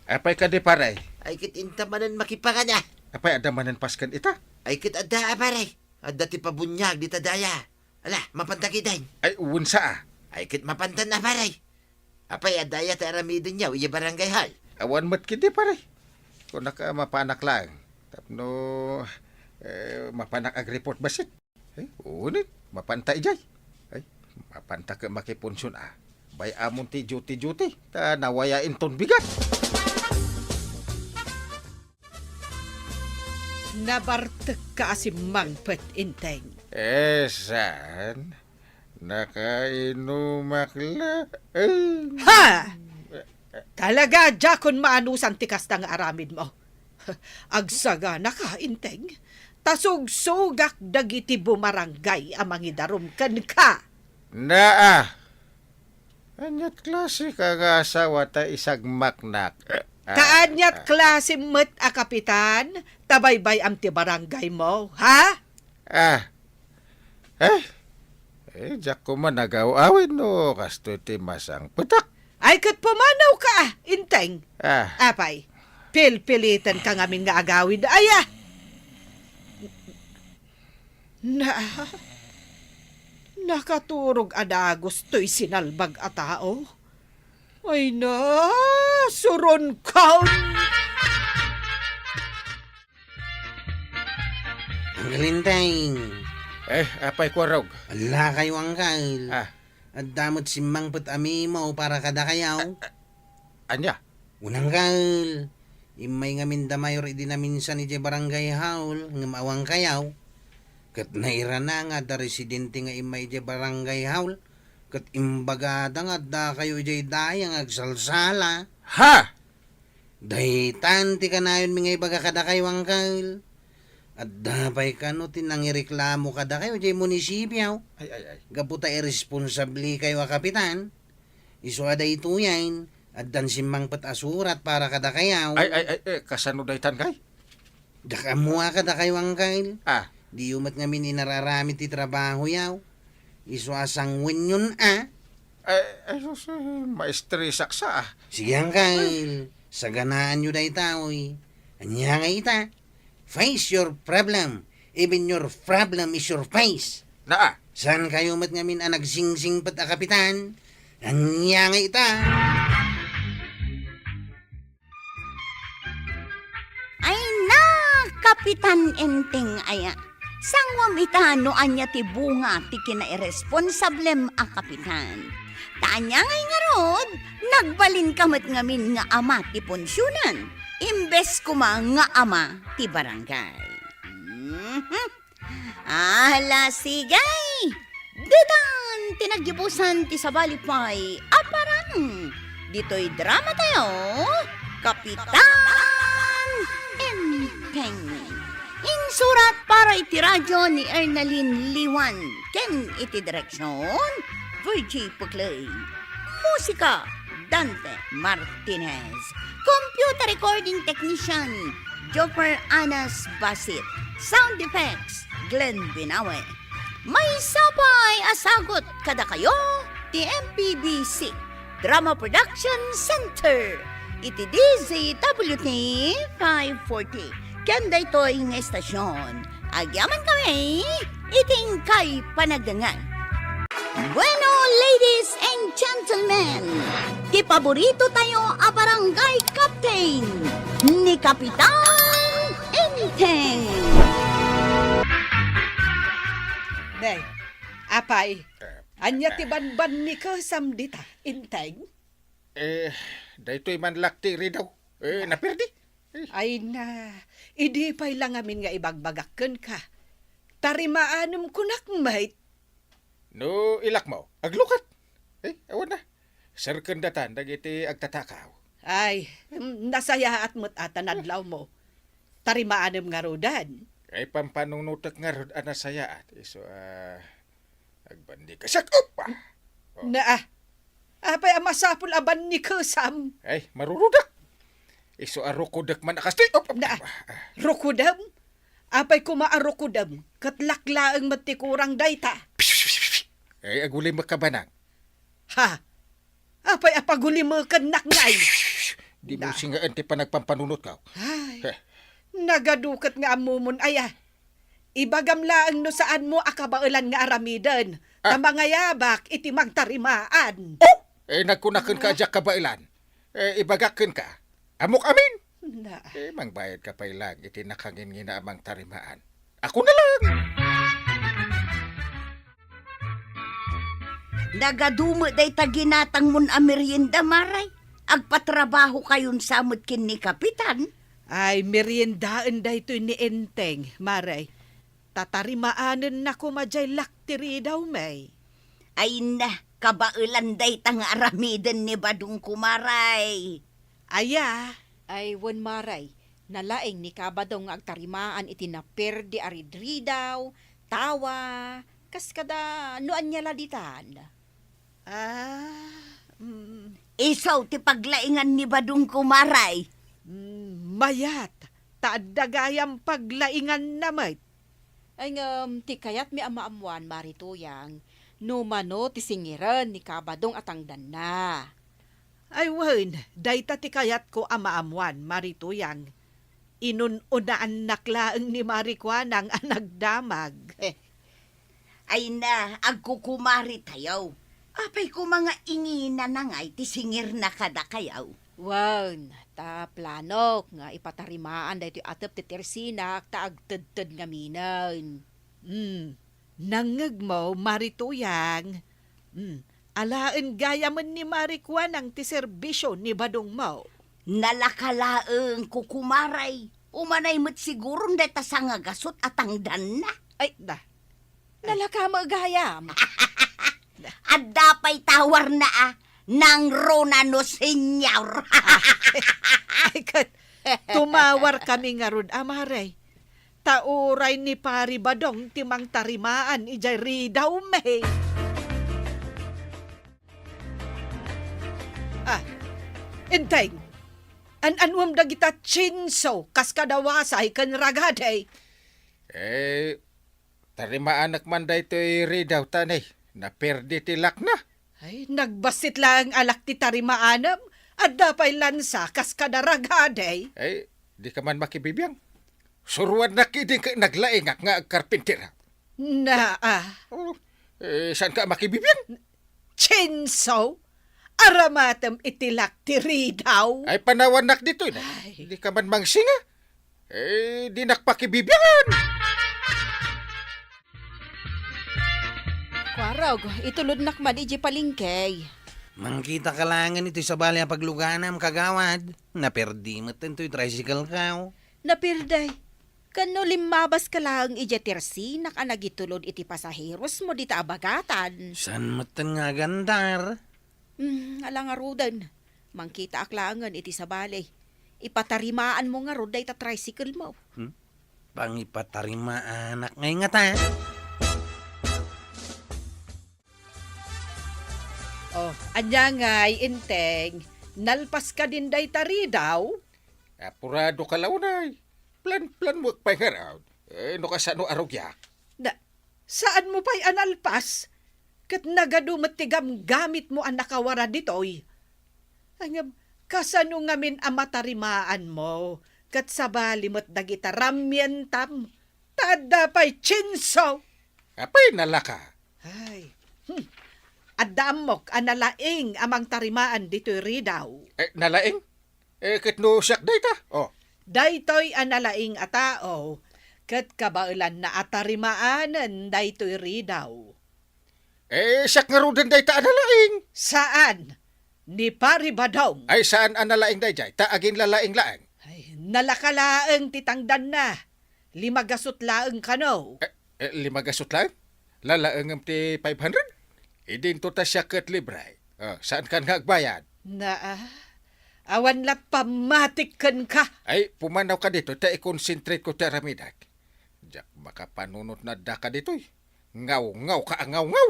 Apay kadi, pare? Ay, ket inta manen makipangana. Apay, adda manen pasken ita? Ay, ket adda, a, pare. Adda ti pabuniag dita daya. Ala, mapanta ketdin. Ay, wen sa, a. Ay, ket mapantan, a, pare. Apay, adda aya ti aramidenyo idiay barangay hall? Awan met ketdi, pare. Kunak a mapanak laeng. Tapno, eh, mapanak agreport bassit. Ay, wen, mapanta idiay. Ay, mapanta ket makipunsion, a. Bay-amon ti duty-duty, ta nawaya inton bigat. Nabartekka a simmangpet, Enteng. Eh, saan? Nakainumak laeng. Ha! Talaga, diakon maanusan ti kasta nga aramidmo. Agsaganaka, Enteng, ta sugsugak dagiti bumarangay a mangidarum kenka. Naa! Ania't klaseka nga asawa ta isagmaknak? Ah, ta ania't ah, klase met a kapitan ta baybay-am ti barangaymo, ha? Ah. Eh? Eh, diak koma nagaw-awid no kastoy ti masangpetak. Ay, ket pumanawka, a, Enteng. Ah. Apay, pilpilitenka ngamin nga agawid, aya? Na, nakaturog a dagus toy sinalbag a tao. Ay na, suronkam! Anggal Enteng. Eh, apay kuarog? Ala kayo, anggal. Ah. Adda met simmangpet a memo para kadakayo. Ah, ah, ania? Unanggal, immay ngamin da Mayor idi naminsan idiay barangay hall, ngem awan kayaw. Ket nairana nga adda residente nga immay idiay barangay hall, ket imbagada nga adda kayo idiay daya nga agsalsala. Ha! Daytan ti kanayonmi nga ibaga kadakayo, angkel. Adda pay kano ti nangireklamo kadakayo idiay munisipio? Ay, ay, ay. Gapu ta irresponsable kayo a kapitan. Isu a daytoyen, addan simmangpet a surat para kadakayaw. Ay, ay, ay, eh, kasano daytan, kay? Diak ammo a kadakayo, angkel. Ah. Diyo met ngamin inararamid ti trabahoyaw. Isu a sanguenyon a. Ay, ay, sus, eh, maestresak sa, ah. Sige, angkel. Saganaanyo dayta, oy. Ania nga ita? Face your problem. Even your problem is your face. Naa. Saan kayo met ngamin a nagsingsingpet a kapitan? Ania nga ita? Ay na, Kapitan Enteng aya. Sanguam ita no ania ti bunga ti kinairesponsablem a kapitan. Ta ania ngay ngarud, nagbalinka met ngamin nga ama ti punsionan, imbes koma nga ama ti barangay. Mhm. Ala, sige! Ditan ti naggibusan ti sabali pay a parang ditoy drama tayo, Kapitan Enteng. Insurat para iti radyo ni Ernalyn Liwan ken iti direksyon, Virgie Puclay. Musika, Dante Martinez. Computer recording technician, Joker Anas Basit. Sound effects, Glenn Binawe. Maysa pay a sagut kadakayo ti M P B C Drama Production Center iti D Z W T five forty. Ken daytoy nga estasyon, agyaman kami iti inkay panagdengngeg. Bueno, ladies and gentlemen, ti paborito tayo a barangay captain, ni Kapitan Enteng. Nay, apay, ania ti banbannikesam dita, Enteng? Eh, daytoy man lakti ridaw. Eh, naperdi. Eh. Ay na, idi pay la ngamin nga ibagbagak kenka. Tarimaanem kunak met. No ilakmo, aglukat. Eh, awan na. Serken datan dagiti agtatakaw. Ay, mm, nasayaat met ata nadlawmo. Tarimaanem ngaruden. Ay, pampanunotek ngarud a nasayaat. Isu a agbannikesek. Op! Oh. Naa. Apay a masapul a bannikesam? Ay, marurudak. Isu a rukodek man a kastoy. Op, op, na, op. Rukodem? Apay koma a rukodem, ket laklaeng met ti kurang dayta. Psh, psh, psh, psh. Ay, aguli makabanag. Ha? Apay a pagulimekennak ngay? Shh! Di mo Na. singaen ti panagpampanunotko. Ay, Heh. nagaduket nga ammomon aya. Ibagam laeng no saanmo a kabaelan nga aramiden. Ah. Ta mangayabak iti mangtarimaan. Oh! Eh, nagkunaken ka Ah. diak kabaelan. Eh, ibagak kenka. Ammok amin. Na. Eh, mangbayad ka pay lang iti nakangingina a mangtarimaan. Ako na lang. Nagadu met dayta ginatangmon a merienda, Maray. Agpatrabaho kayon sa met ken ni Kapitan. Ay, meriendaen daytoy ni Enteng, Maray. Tatarimaanenna koma jay lak ti ridaw, may. Ay na, kabaelan dayta nga aramiden ni Badong, Maray. Aya? Ay, wen, Maray. Nalaing ni Kabadong nga agtarimaan iti naperdi a ridridaw, tawa, kas kada no ania la ditan. Ah, mm. Isu ti paglaingan ni Badong, Maray. Mm, mayat, ta adda gayam paglainganna met. Ay, ngem, ti kayatmi a maammuan, Mari Tuyang, no mano ti singiren ni Kabadong a tangdanna. Ay wen, dayta ti kayatko a maammuan, Mari Tuyang. Inun-unaannak laeng ni Mari Kuanang a nagdamag. Ay na, agkukumaritayo. Apay koma nga inginana ngay ti singirna kadakayo? Wen, ta planok nga ipatarimaan daytoy atep ti tersinak ta agtedted ngaminen. Hmm. Nangngegmo, Mari Tuyang. Hmm. Alaen gayamen ni Mari Kuanang ti serbisio ni badongmo. Nalaka laeng, kukumaray. Umanay met siguron dayta sangagasut a tangdanna. Ay, da. Nalaka met gayam. Adda pay tawarna a Nang Rona no Senior. Ay, ket tumawar kami ngarud, Amare. Ta uray ni Pari Badong ti mangtarimaan idiay ridaw, me. Ah, Enteng, an-anuem dagita chainsaw kas kadawasay ken ragade? Eh, tarimaanak man daytoy ridaw ta ne, naperdi ti lakna. Ay, nagbassit laeng a lak ti tarimaanem. Adda pay lansa kas kada ragade. Ay, di ka man makibibiang. Suruannak idi ket naglaingak nga agkarpintero. Naa. Oh, eh, saan ka makibibiang? Chainsaw? Aramatem iti lak ti ridaw? Ay, panawannak ditoy na. Ay. Di ka man mangsinga. Eh, dinak pakibibiangan. Kuarog, itulodnak man idiay palengke. Mangkita ka laengen iti sabali a pagluganam, kagawad. Naperdi met daytoy tricycle ko. Naperdi. Ken no limmabas ka laeng idiay tersinak a nagitulod iti pasaherosmo dita a bagatan. Saan metten nga agandar? Hmm, ala ngaruden. Mangkitaak laengen iti sabali. Ipatarimaanmo ngarud dayta tricycle mo. Hmm? Pangipatarima anak ngay ngata? Oh, ania ngay, Enteng? Nalpas kadin dayta ridaw? Apurado ka la unay. Plan-plan mo pay ngarud. Eh, no kasano a rugiak? Da, saan mo pay a nalpas? Ket nagadu met ti gamgamit mo a nakawara ditoy. Ay, ngem, kasano ngamin a matarimaan mo? Ket sabali met dagita ramientam. Ta adda pay chainsaw. Apay nalaka? Ay, hmm. Adda ammok a nalaing a mangtarimaan ditoy ridaw. Eh, nalaing? Eh, ket no siak dayta? Oh. Daytoy a nalaing a tao, ket kabaelanna a tarimaanen daytoy ridaw. Eh, siak ngaruden dayta a nalaing. Saan? Ni Pari Badong. Ay, saan a nalaing daydiay? Ta aginlalaing laeng. Ay, nalaka laeng ti tangdanna. Lima gasut laeng kano. Eh, eh, lima gasut laeng? Lalaengem ti five hundred? Idinto ta siak ket libre. Ah, saan kan nga agbayad? Naa, awan lat pammatik kenka. Ay, pumanaw ka dito, ta i-concentrate ko ti aramidek. Diak makapanunot na adda ka ditoy. Ngaw, ngaw ka, ngaw, ngaw!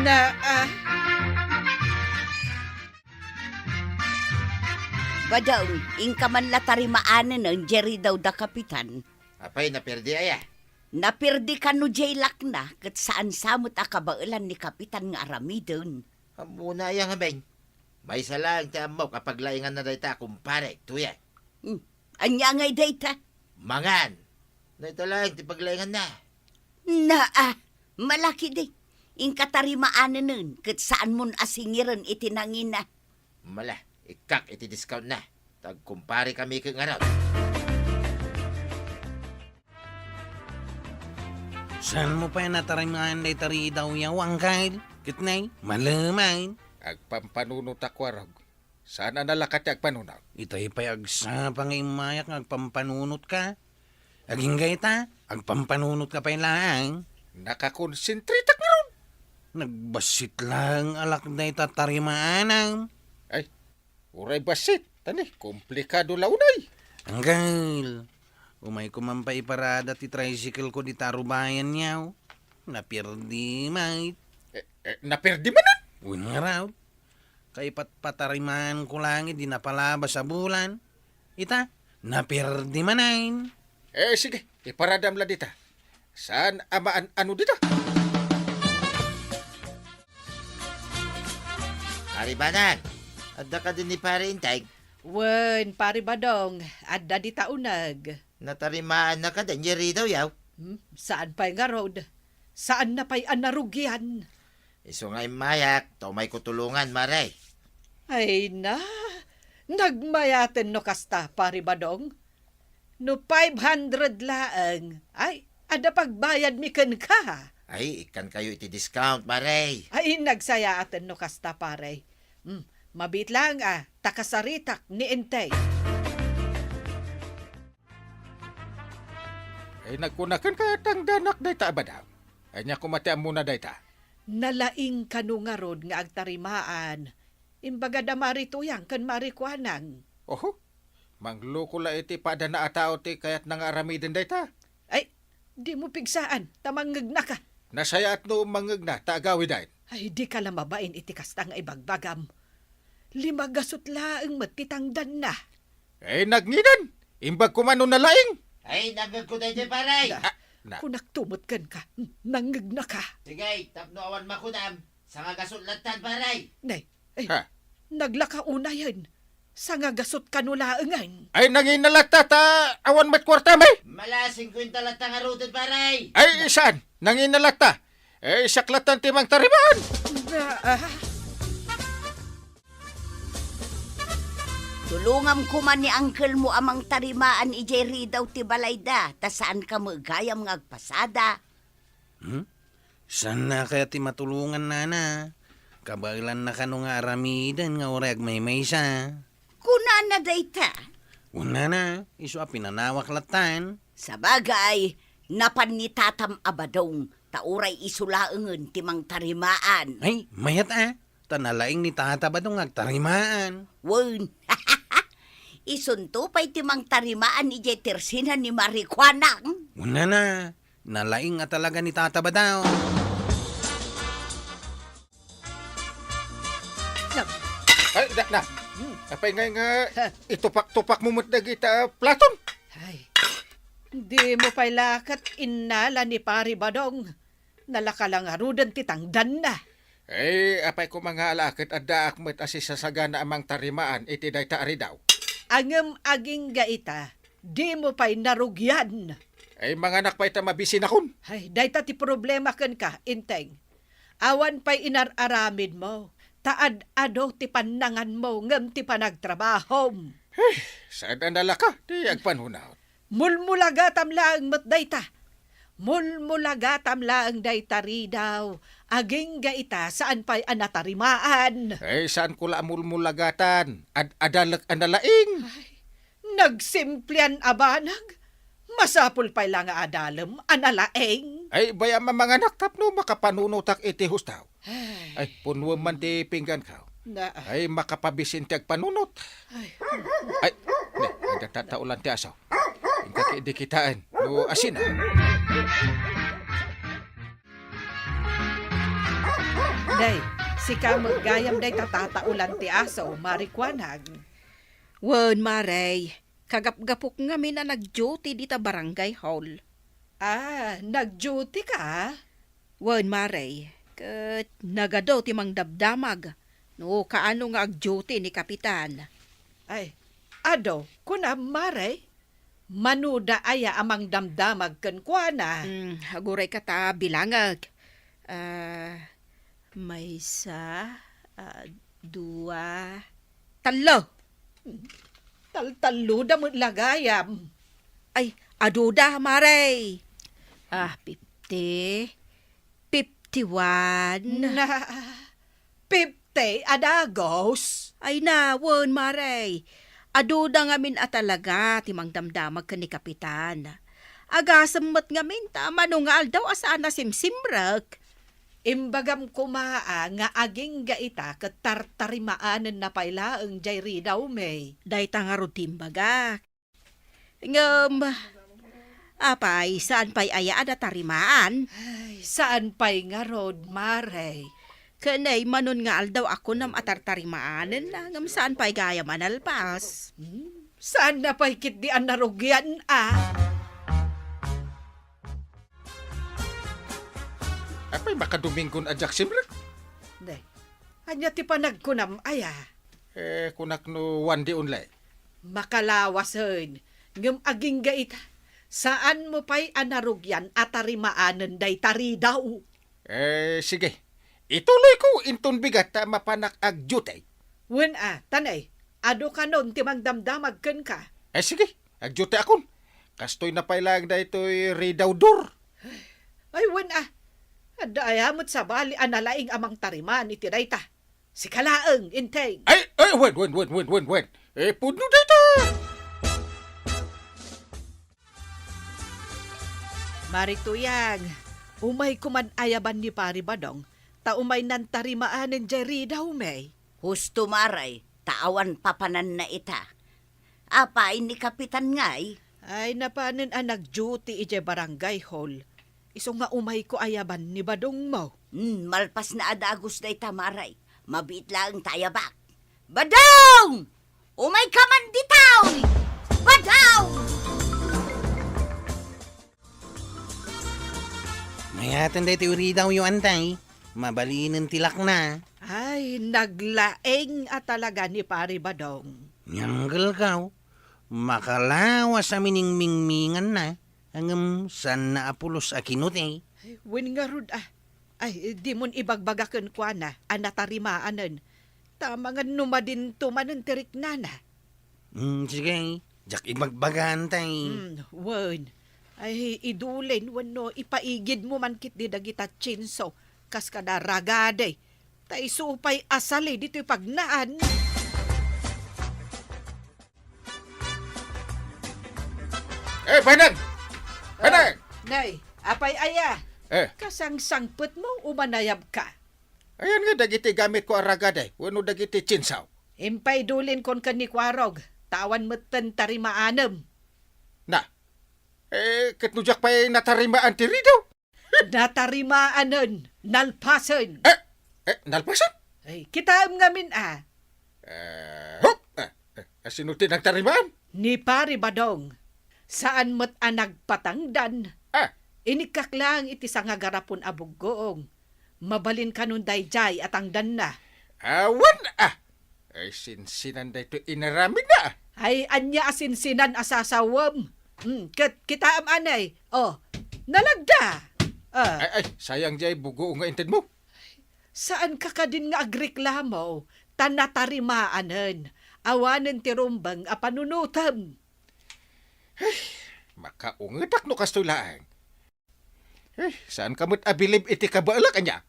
Naa. Badong, inka man la tarimaanen, Jerry daw da Kapitan. Apay, naperdi aya? Naperdi kano jay lakna, ket saan sa met a kabaelan ni Kapitan nga aramiden. Ammona aya ngamin? Maysa laeng ti ammok a paglainganna dayta a kumpare, Tuyeng. Hmm. Ania ngay dayta? Mangan. Dayta laeng ti paglainganna. Naa, malaki di. Inka tarimaanenen ket saanmon a singiren iti nangina. Mala, ikkak iti discount na. Tagkumpare kami ket ngarud. Saanmo pay a natarimaan dayta ridaw yaw, Angkel? Ket nay, malemen. Agpampanunotak warog. Saan a nalaka ti agpanunot? Itay pay agsapa nga immayak nga agpampanunotka. Agingga ita, agpampanunotka pay laeng. Nakakonsentritak ngarud. Nagbassit laeng a lakday ta tarimaanam. Ay, uray bassit, tani, komplikado la unay. Angkel, umayko man pay iparada ti tricycle ko dita rubayan yaw. Napirdi met. Eh, eh, napirdi manen? Wen ngarud. Kaipatpatarimaanko laeng idi napalabas a bulan. Ita, napirdi manen. Eh, sige, iparadam la dita. Saan a maan-ano dita? Pare Banang, adda kadi ni Pare Inteng? Wen, Pare Badong, adda dita uneg. Natarimaanna kadi ni ridaw yaw? Hmm, saan pay ngarud? Saanna pay a narugian? Isu nga immayak, ta umayko tulongan, Mare. Ay na, nagmayaten no kasta, Pare Badong. No five hundred laeng, ay, adda pagbayadmi kenka. Ay, ikkankayo iti discount, Mare. Ay, nagsayaaten no kasta, Pare. Hmm, mabiit laeng a, ta kasaritak ni Inteng. Ay, nagkuna kenka, tangdanak dayta a badaw. Ania koma ti ammona dayta? Nalaing kano ngarud nga agtarimaan. Imbaga da Mari Tuyang ken Mari Kuanang. Oho, mangloko la iti padana a tao ti kayatna nga aramiden dayta. Ay, dimo pigsaan, ta mangngegnaka. Nasayaat no mangngegna, ta agawiden. Ay, dika la mabain iti kasta nga ibagbagam. Lima gasut laeng met ti tangdanna. Eh, nagnginen! Imbag koma no nalaing! Ay, nangngegko daytoy, pare! Na, ah, na. Kunakto met kenka, nangngegna ka. Sige, tapno awan makunam, sangagasut lattan, pare! Nay, ay, ha? Naglaka unayen. Sangagasut kano laengen. Ay, nangina latta ta awan met kuartam, eh! Mala, singkuenta latta ngaruden, pare! Ay, saan? Nangina latta. Eh, siak lattan ti mangtarimaan. Na, ah. Tulongam koma ni angkelmo a mangtarimaan idiay ridaw ti balayda, ta saanka met gayam nga agpasada. Hmm? Saanna kaya ti matulongan, nana? Kabaelanna kano nga aramiden nga uray agmaymaysa? Kunana dayta. Wen, nana, isu a pinanawak lattan. Sabagay, napan ni tatam a badong, ta uray isu laengen ti mangtarimaan. Ay, mayat a. Ta nalaing ni Tata Badong nga agtarimaan. Wen. Isunto pay ti mangtarimaan idiay tersina ni Mari Kuanang. Wen, nana, nalaing a talaga ni Tata Badong. Na- Ay, na, na. Hmm. Apay ngay nga Ha? itupak-tupak mo met dagita platon? Ay, dimo pay la ket innala ni Pari Badong. Nalaka la ngaruden ti tangdanna. Eh, apay koma nga ala ket addaak met a sisasagana a mangtarimaan iti dayta a ridaw. Ngem agingga ita, dimo pay narugian. Eh, manganak pay ta mabisinakon. Ay, dayta ti problema kenka, Inteng. Awan pay inar-aramidmo, ta ad-adu ti pannanganmo ngem ti panagtrabahom. Eh, saan a nalaka ti agpanunot? Mulmulagatam laeng met dayta. Mulmulagatam laeng dayta ridaw. Agingga ita, saan pay a natarimaan. Eh, saanko la a mulmulagatan? Ad-adalek a nalaing. Ay, nagsimplian a banag. Masapul pay la nga adalem a nalaing. Ay, bayam a manganak tapno makapanunotak iti hustaw. Ay. Ay, punwem man ti pingganko. Na. Ay, makapabisin ti agpanunot. Ay. Ay, ne, nagtatataolan ti aso. Inka ki-, di kitaen. No, asin, ah. Day, sika met gayam day tatataolan ti aso, Mari Kuanang. Wen, Mare, kagapgapok ngamin a nag-duty dita barangay hall. Ah, nag-duty ka? Wen, Mare, ket nagadu ti mangdamdamag. No kaano nga ag-duty ni Kapitan. Ay, adu, kunam, Mare? Manoda aya a mangdamdamag kenkuana? Hmm, aguray ka ta bilangek. Ah, maysa, ah, dua, tallo. Taltalloda met la gayam. Ay, aduda, Mare. Ah, fifty, fifty-one. Na, fifty a dagus? Ay na, wen, Mare. Aduda ngamin a talaga ti mangdamdamag ken ni Kapitan. Agasem met ngamin ta mano nga aldaw a saan a simsimrek. Imbagam koma a nga agingga ita ket tartarimaanenna pay laeng jay ridawmi. Dayta ngarud ti imbagak. Ngem, apay, saan pay aya a natarimaan? Ay, saan pay ngarud, Mare? Ken ay, manon nga aldaw a kunam a tartarimaanenna, ngem saan pay gayam a nalpas? Hmm, saanna pay ketdi a narugian a? Apay, makadominggon a diak simrek? Ne, ania ti panagkunam aya? Eh, kunak no one day only. Makalawasen, ngem agingga ita, saanmo pay a narugian a tarimaanen dayta ridaw. Eh, sige. Ituloyko inton bigat ta mapanak ag-duty. Wen a, ta ne, adu kanon ti mangdamdamag kenka. Eh, sige. Ag-duty akon. Kastoy na pay laeng daytoy ridaw dur. Ay, wen a. Adda aya met sabali a nalaing a mangtarimaan iti dayta. Sika laeng, Enteng. Ay, ay, wen, wen, wen, wen, wen, wen. Eh, pudno dayta. Mari Tuyang, umayko man ayaban ni Pari Badong, ta umay nantarimaanen jay ridawmi. Husto, Mare, ta awan papananna ita. Apay ni Kapitan ngay? Ay, napanen a nag-duty idiay barangay hall. Isu nga umayko ayaban ni Badongmo. Hmm, malpasna a dagus dayta, Mare. Mabiit laeng ta ayabak. Badong! Umayka man ditoy! Badong! Mayaten daytoy ridawyo, Antay. Mabalinen ti lakna. Ay, naglaeng a talaga ni Pari Badong. Nyanggelkaw, makalawas a miningmingminganna, ngem saanna a pulos a kinute. Ay, wen ngarud a. Ay, dimon ibagbaga kenkuana a natarimaanen. Ta mangan no madinto manen ti riknana. Mm, sige, diak ibagbagaan tay. Mm, wen. Ay, idulin wenno ipaigidmo man ketdi dagita chainsaw kas kada ragadi. Ta isu pay a sali ditoy pagnaan. Eh, Banag! Banag! Ah, nay, apay aya? Eh. Kasangsangpetmo, umanayabka. Ayan nga dagiti gamitko a ragadi, wenno dagiti chainsaw. Impaydulin kon ken ni Kuarog, ta awan metten tarimaanem. Na, eh, ket no diak pay natarimaan ti ridaw? Natarimaanen, nalpasen. Eh, eh, nalpasen? Ay, kitaem ngamin a. Eh, hup! Eh, eh, sino ti nagtarimaan? Ni Pari Badong. Saan met a nagpatangdan. Ah. Inikkak laeng iti sangagarapon a buggoong. Mabalin kanon daydiay a tangdanna. Awan a! Ay, sinsinan daytoy inaramidna a. Ay, ania a sinsinan a sasawem? Hmm, ket kitaem anay. Oh, nalagda. Ah. Ay, ay, sayang diay buggoong nga intedmo. Saanka kadin nga agreklamo, ta natarimaanen. Awanen ti rumbeng a panunotem. Ay, makaungetak no kastoy laeng. Eh, saanka met a bilib iti kabaelak, ania?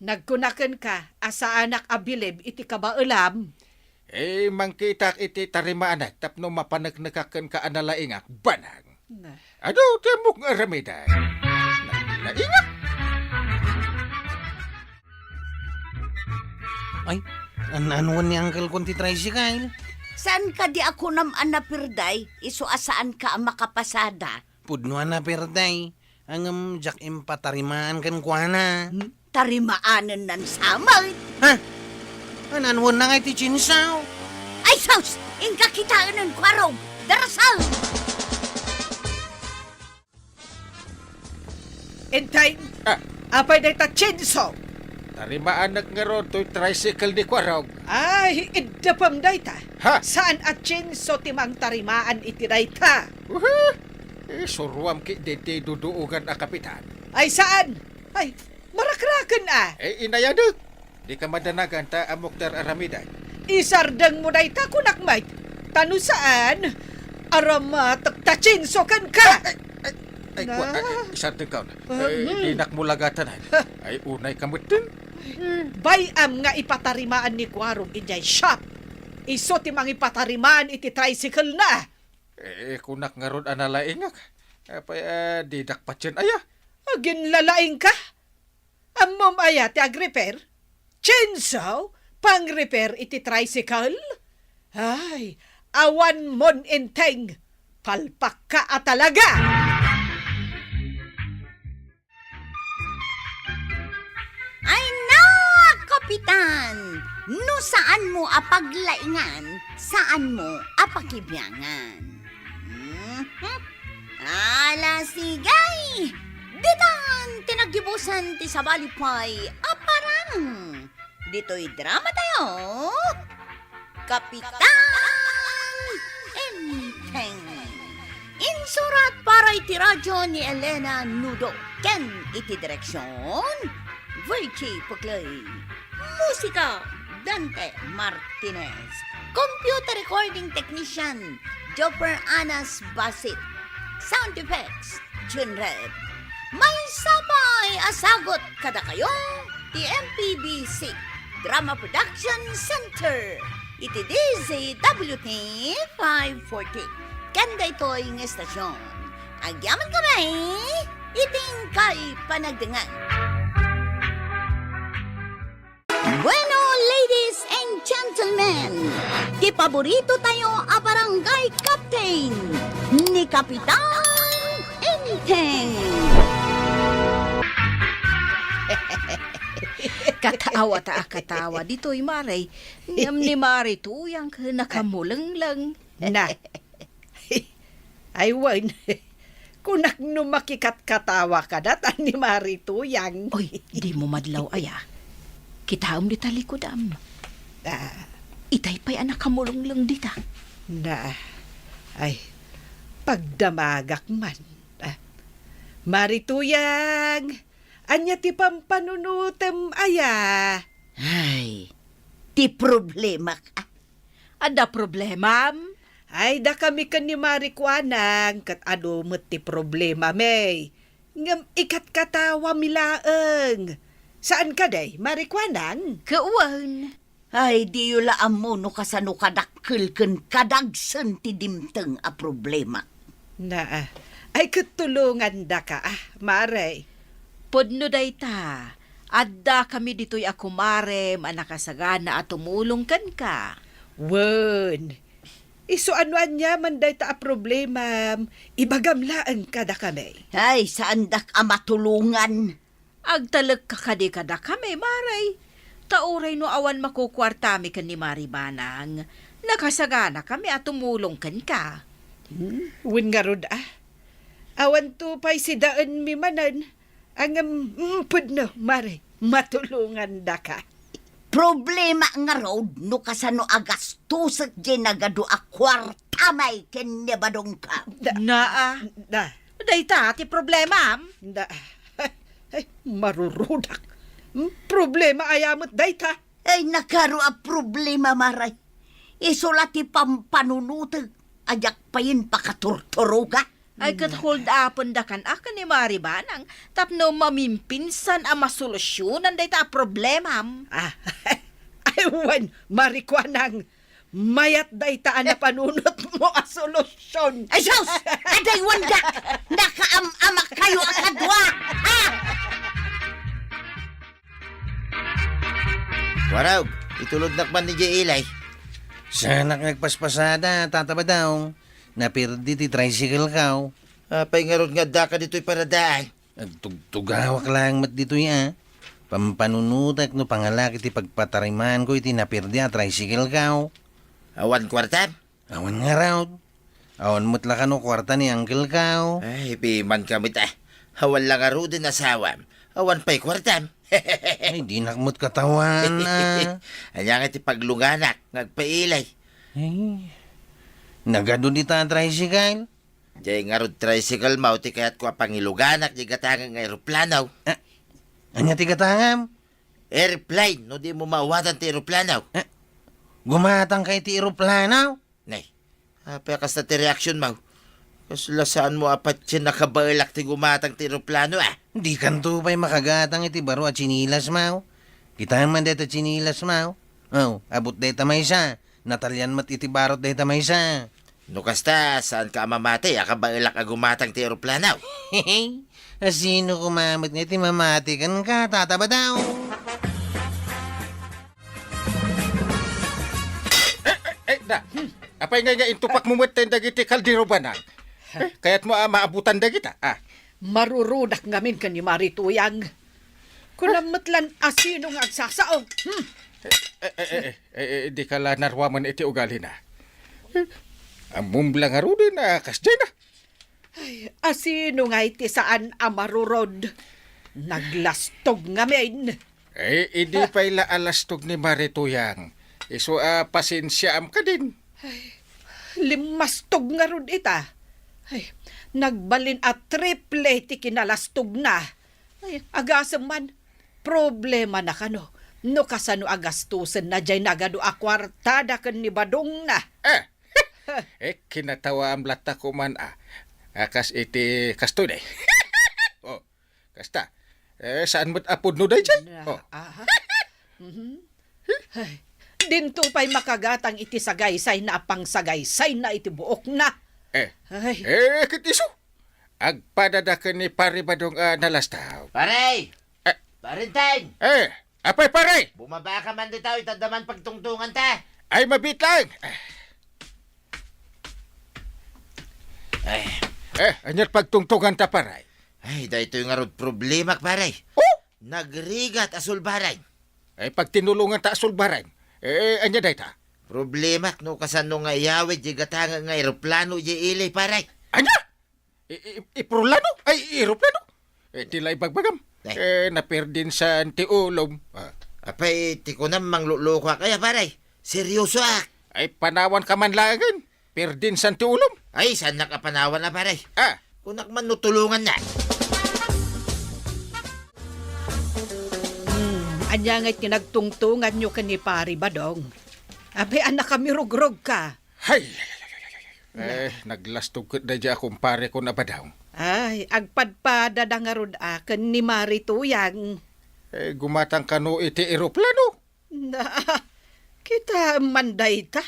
Nagkuna kenka a saanak a bilib iti kabaelam? Eh, mangkitak iti tarimaanak tapno mapaneknekak kenka a nalaingak, Banag. Na. Adu ti ammok nga aramiden. Nalaingak. Ay, an-, anuan ni Uncle Kun ti tricycle? Saan kadi a kunam a napirday, isu a saanka a makapasada? Pudno a napirday, ngem diak impatarimaan kenkuana. Hmm? Tarimaanen nan samay. Ha? An-, anuenna ngay ti chainsaw? Ay sus! Inka kitaenen, Kuarog! Darasal! Enteng, ah, apay dayta chainsaw? Tarimaanak ngarud toy tricycle ni Kuarog. Ay, iddepem dayta. Ha? Saan a chainsaw ti mangtarimaan iti dayta? Uhu! Isuruam ketdi ti duduogan a kapitan. Ay, saan? Ay, marakraken a. Eh, inayadek. Dika madanagan ta ammok ti ar-aramidek. Isardengmo dayta, kunak met. Ta no saan, aramatek ta chainsaw kenka. Ay, ay, ay, kua-, ay, ay, isardengko. Ah, eh, hmm. Dinak mo lagatanan. Ha. Ay, unay ka metten. Bay-am nga ipatarimaan ni Kuarog idiay shop. Isu ti mangipatarimaan iti tricycle na. Eh, kunak ngarud a nalaingak. Apay, ah, didak patien aya. Aginlalaingka? Ammom aya ti agrepair? Chainsaw? Pang-repair iti tricycle? Ay, awan mon inteng. Palpakka a talaga! Ay na, Kapitan! No saan mo a paglaingan, saan mo a pakibiangan. Mhm. Ala, sige! Ditan ti naggibusan ti sabali pay a parang. Ditoy drama tayo, Kapitan Enteng. Insurat para iti radyo ni Elena Nudo ken iti direksyon, Virgie Puclay. Musika, Dante Martinez. Computer recording technician, Jopper Anas Basit. Sound effects, Junred. Maysa pay a sagut kadakayo ti M P B C Drama Production Center iti D Z W T five forty. Ken daytoy nga estasyon, agyaman kami iti inkay panagdengngeg. Bueno, ladies and gentlemen, ti paborito tayo a barangay captain, ni Kapitan Enteng. Katawa ta a katawa ditoy, Mare. Ngem ni Mare Tuyang ket nakamulengleng. Na. Ay, wen. Kunak no makikatkatawa kada ta ni Mare Tuyang. Oy, dimo madlaw aya. Kitaem dita likudam. Ah. Itay pay a nakamulengleng dita. Na, ay, pagdamagak man. Ah, Mare Tuyang, ania ti pampanunotem aya? Ay, ti problemak, ah. Adda problemam? Ay, dakami ken ni Mare Kuanang, ket adu met ti problemami. Ngem ikatkatawami laeng. Saan kadi, Mare Kuanang? Ket wen. Ay, diyo la ammo no kasano kadakkel ken kadagsen ti dimteng a problema. Naa. Ay, ket tulongandaka, ah, Mare. Pudno dayta. Addakami ditoy a kumarem a nakasagana a tumulong kenka. Wen, isu a no aniaman dayta a problemam, ibagam laeng kadakami. Ay, saandak a matulongan. Agtalekka kadi kadakami, Mare. Ta uray no awan makukuartami ken ni Mare Banang, nakasaganakami a tumulong kenka. Hmm, wen ngarud, ah. Awanto pay sidaenmi manen. Ngem, mm, pudno, Mare, matulongandaka. Problema ngarud no kasano a gastosek diay nagadu a kuartami ken ni Badongko. Da-, Naa. Da. Dayta ti problemam? Da. Ay, marurudak. Hmm, problema aya met dayta? Ay, nakaro a problema, Mare. Isu la ti pampanunotek a diak payen pakaturturoga. Ay, ket hold upendaka ken ni Mare Banang tapno mamimpinsan a masolusyonan dayta a problemam. Ah, ay, wen, Mare Kuanang, mayat dayta a napanunotmo a solusyon. Ay, sus! Adaywandak! Nakaam-amak kayo a kadua! Ha? Warag, itulodnak man ni Jay Eli. Saanak nga agpaspasada, Tata Badong. Napirdi ti tricycle ko. Apay ngarud nga addaka ditoy paradaay? Agtugtugawak laeng met ditoy, a. Pampanunotek no pangalak iti pagpatarimanko iti napirdi a tricycle ko. Awan kuartam? Awan ngarud. Awan met la kano kuarta ni uncle ko. Ay, pimanka met, a. Awan la ngaruden asawam. Awan pay kuartam. Ay, dinak met katawan, a. Ania nga ti pagluganak nga agpailay? Ay, nagadu dita a tricycle? Jay ngarud tricycle maw ti kayatko a pangiluganak jay gatangek nga eroplano. Ah, ania ti gatangam? Airplane, no di mo maawatan ti eroplano. Ah, gumatang ka iti eroplano? Nay, apay a kasta ti reaksyon mo? Kasla saan mo a patien a kabaelak ti gumatang ti eroplano, a? Dikanto pay makagatang iti baro a tsinilas mo. Kitaem man dayta tsinilas mo. Oh, abut dayta maysa. Natalian met iti barot dayta maysa. No kasta, saanka a mamati a kabaelak a gumatang ti eroplano? Asino koma met nga iti mamati kenka, Tata Badaw? Eh, eh, eh, da. Hmm. Apay ngay nga intupak mo met ten dagiti kaldero banag? Eh, kayat mo a maabutan dagita? Ah. Marurunak ngamin ken ni Mari Tuyang. Kunam met lan asino nga agsasao. Hmm. Eh, eh, eh, eh, eh, eh, di ka la naruaman iti ugalina. Eh, ammom la ngaruden a kasdiay na. Ay, asino nga iti saan a marurod? Naglastog ngamin. Eh, idi pay la a lastog ni Mari Tuyang. Isu a pasensiaam kadin. Ay, limmastog ngarud ita. Ay, nagbalin a triple ti kinalastogna. Ay, agasem man, problemana kano no kasano a gastusenna jay nagadu a kuartada ken ni Badongna. Eh, eh, kinatawaam latta koman a, a kas iti kastoy day. Oh, kasta. Eh, saan met a pudno dayjay? Na, oh. Aha. Mhm. Ay, dinto pay makagatang iti sagaysayna a pangsagaysayna iti buokna. Eh. Ay. Eh, ket isu. Agpadada ken ni Pare Badong a nalastaw. Pare! Eh. Parenteng! Eh, apay, pare? Bumaba ka man ditaw, itadda man pagtungtunganta. Ay, mabit lang. Ay. Eh, aniat pagtungtunganta, pare? Ay, daytoy ngarud problemak, pare. Oh? Nagrigat a sulbaran. Ay, pagtinulonganta a sulbaran. Eh, ania dayta? Problemak no kasano nga iyawid di gatangek nga eroplano di ili, pare. Ania? I-, i-, iprulano? Ay, eroplano? Eh, ti la ibagbagam. Ay. Eh, napirdinsan ti ulom. Ah. Apay, ti kunam manglulukoak aya, pare? Seryosoak. Ay, panawan ka man laengen. Pirdinsan ti ulom. Ay, saannak a panawan a, pare? Ah. Kunak man no tulonganna. Hmm, ania nga ti nagtungtunganyo ken ni Pari Badong? Apay a nakamirugrog ka? Hay! Eh, naglastog ket daydi a kumpare ko a Badong. Ay, agpadpadada ngarud a ken ni Mari Tuyang. Eh, gumatang kano iti eroplano? Na, kita man dayta.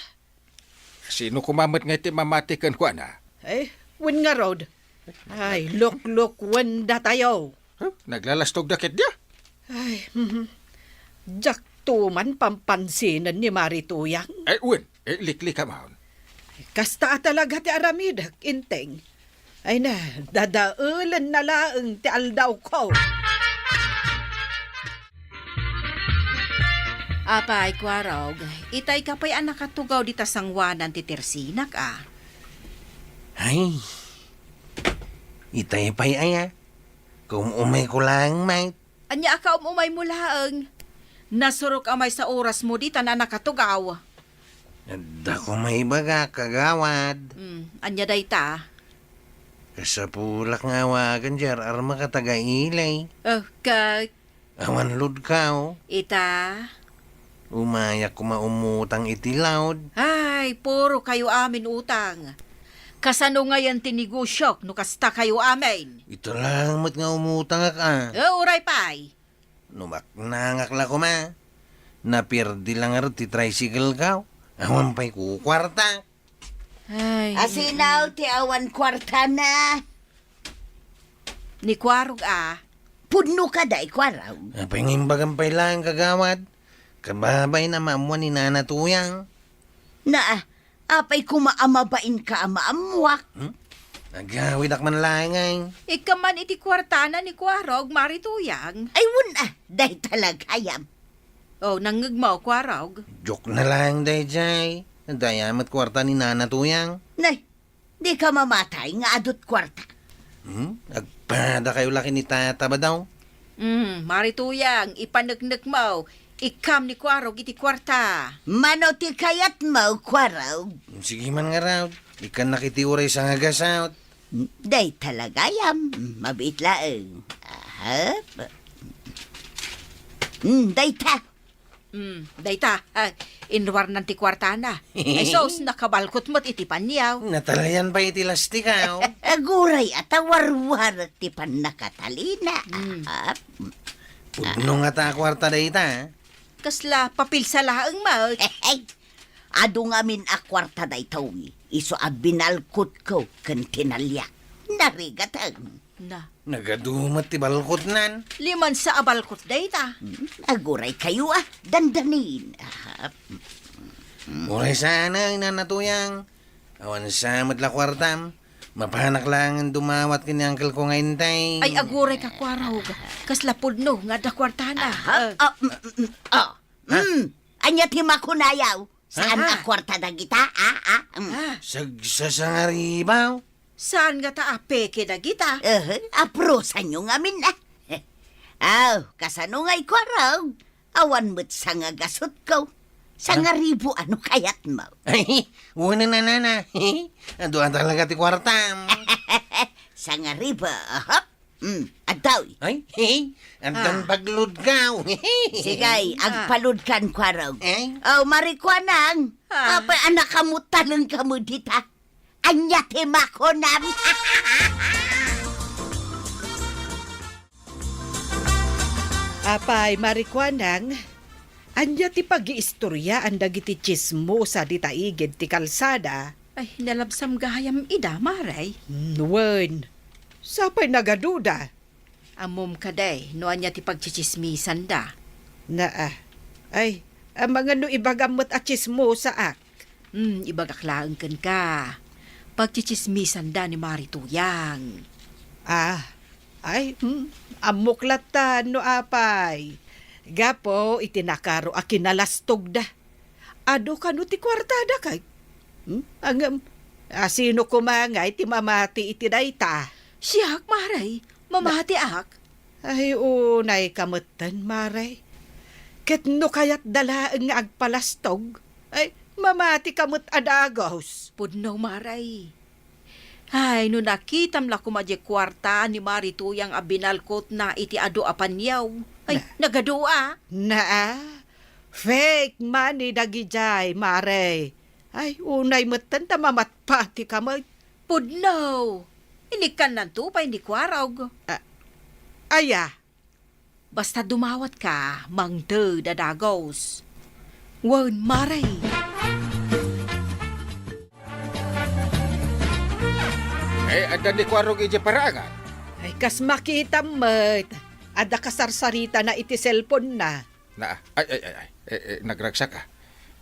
Sino koma met nga iti mamati kenkuana? Eh, wen ngarud. Ay, luklukuendatayo. Huh? Naglalastogda ketdi a? Ay, mhm. Diakto man pampansinan ni Mari Tuyang. Ay, wen, eh, liklikam. Kasta a talaga ti aramidek, Inteng. Ay na, dadaelenna laeng ti aldawko. Apay, Kuarog, itay ka pay a nakatugaw dita sangoanan ti tersinak, a? Ay, itay pay aya. Kaum-umayko laeng met. Ania a kaum-umaymo laeng? Nasurok a maysa orasmo ditan a nakatugaw. Adda koma ibagak, kagawad. Hmm, ania dayta? Kasapulak nga awagan ti ar-armak a taga-ili. Oh, ka- Awan load ka, oh. Ita? Umayak koma umutang iti load. Ay, puro kayo amin utang. Kasano ngayen ti negosyok no kasta kayo amin? Ita lang met nga umutangak, a. Eh, uray pay. No maknangak la koma, napirdi la ngarud ti tricycle ko. Awan pay kukuarta. Ay. Asino ti awan kuartana? Ni Kuarog a. Pudno ka, day, Kuarog. Apay nga imbagam pay laeng, kagawad? Kababain a maammuan ni Nana Tuyang. Na, apay koma a mabain ka a maammuak? Hmm? Agawidak man laeng ay. Ikka man iti kuartana ni Kuarog, Mari Tuyang. Ay, wen a, day talagayam. Oh, nangngegmo, Kuarog? Joke na laeng dayjay. Dayta met kuarta ni Nana Tuyang. Nay, di ka mamatay nga adu't kuarta. Hmm? Agpada kayo laki ni Tata Badaw. Mm, Mari Tuyang, ipaneknekmo, ikkam ni Kuarog iti kuarta. Mano ti kayatmo, Kuarog? Sige man ngarud, ikkannak iti uray sangagasat. Dayta la gayam, mabiit laeng. Aha. Mm, dayta. Mm, dayta, ah, inwarnan ti kuartana. Ay, sus, nakabalkot met iti paniaw. Natalayan pay iti lastikaw. Aguray a ta warwarek ti pannakatalina. Mm. Aha. Pudno ngata a kuarta dayta. Kasla papilsa laeng met. Adu ngamin a kuarta daytoy, isu a binalkotko ken tinaliak. Narigateng. Na. Nagadu met ti balkotnan. Limansa a balkot dayta. Hmm, aguray kayo, ah. Dandanin. Ah. Uray saan, Nana Tuyang. Awan sa met la kuartam. Mapanak laengen dumawat ken ni angkelko nga intay. Ay, aguray ka, Kuarog. Kasla pudno nga adda kuartana. Aha. Eh. Ah, mm, mm, mm, ah. Ha? Mm. Ania ti makunayaw? Saan a kuarta dagita? Ah, ah, mm. Ah. Sagsasangaribaw. Saan ngata a peke dagita? Eh, aprosanyo ngamin, ah. Aw, kasano ngay, Kuarog? Awan met sangagasutko. Sangaribu a no kayatmo. Ay, wen a, Nana. Adu a talaga ti kuartam. Sangaribu, ahop. Hmm, adtoy. Ay, addan pagludkaw. Sige, agpaludkan, Kuarog. Ay. Oh, Mari Kuanang. Ah. Apay a nakamutaleng kamo dita? Ania ti makunam? Apay, Mari Kuanang, ania ti pagiistoryaan dagiti tsismosa dita igid ti kalsada? Ay, nalabsam gayam ida, Mare. Hmm, wen. Sapay nagaduda. Ammom kadi no ania ti pagtsitsismisanda? Naa. Ay, amangan no ibagam met a tsismosaak. Hmm, ibagak laeng kenka. Pagtsitsismisanda ni Mari Tuyang. Ah, ay, hmm, ammok latta no apay. Gapu iti nakaro a kinalastogda. Adu kano ti kuartada kay? Hmm? Ngem, a, sino koma ngay ti mamati iti dayta? Siak, Mare. Mamatiak. Ay, unay ka metten, Mare. Ket no kayatda laeng nga agpalastog, ay, mamati ka met a dagus. Pudno, Mare. Ay, no nakitam la koma diay kuarta ni Mari Tuyang a binalkotna iti adu a paniaw. Ay, na- nagadu a. Naa, fake money dagidiay, Mare. Ay, unay metten ta mamatpati ka met. Pudno! Inikkannanto pay ni Kuarog. A-, aya? Basta dumawatka, mangted a dagus. Wen, Mare. Eh, adda ni Kuarog idiay paraangan? Ay, kas makitam met, adda kasarsaritana iti cellphone-na. Na, ay, ay, ay, ay. Eh, eh, nagragsaka.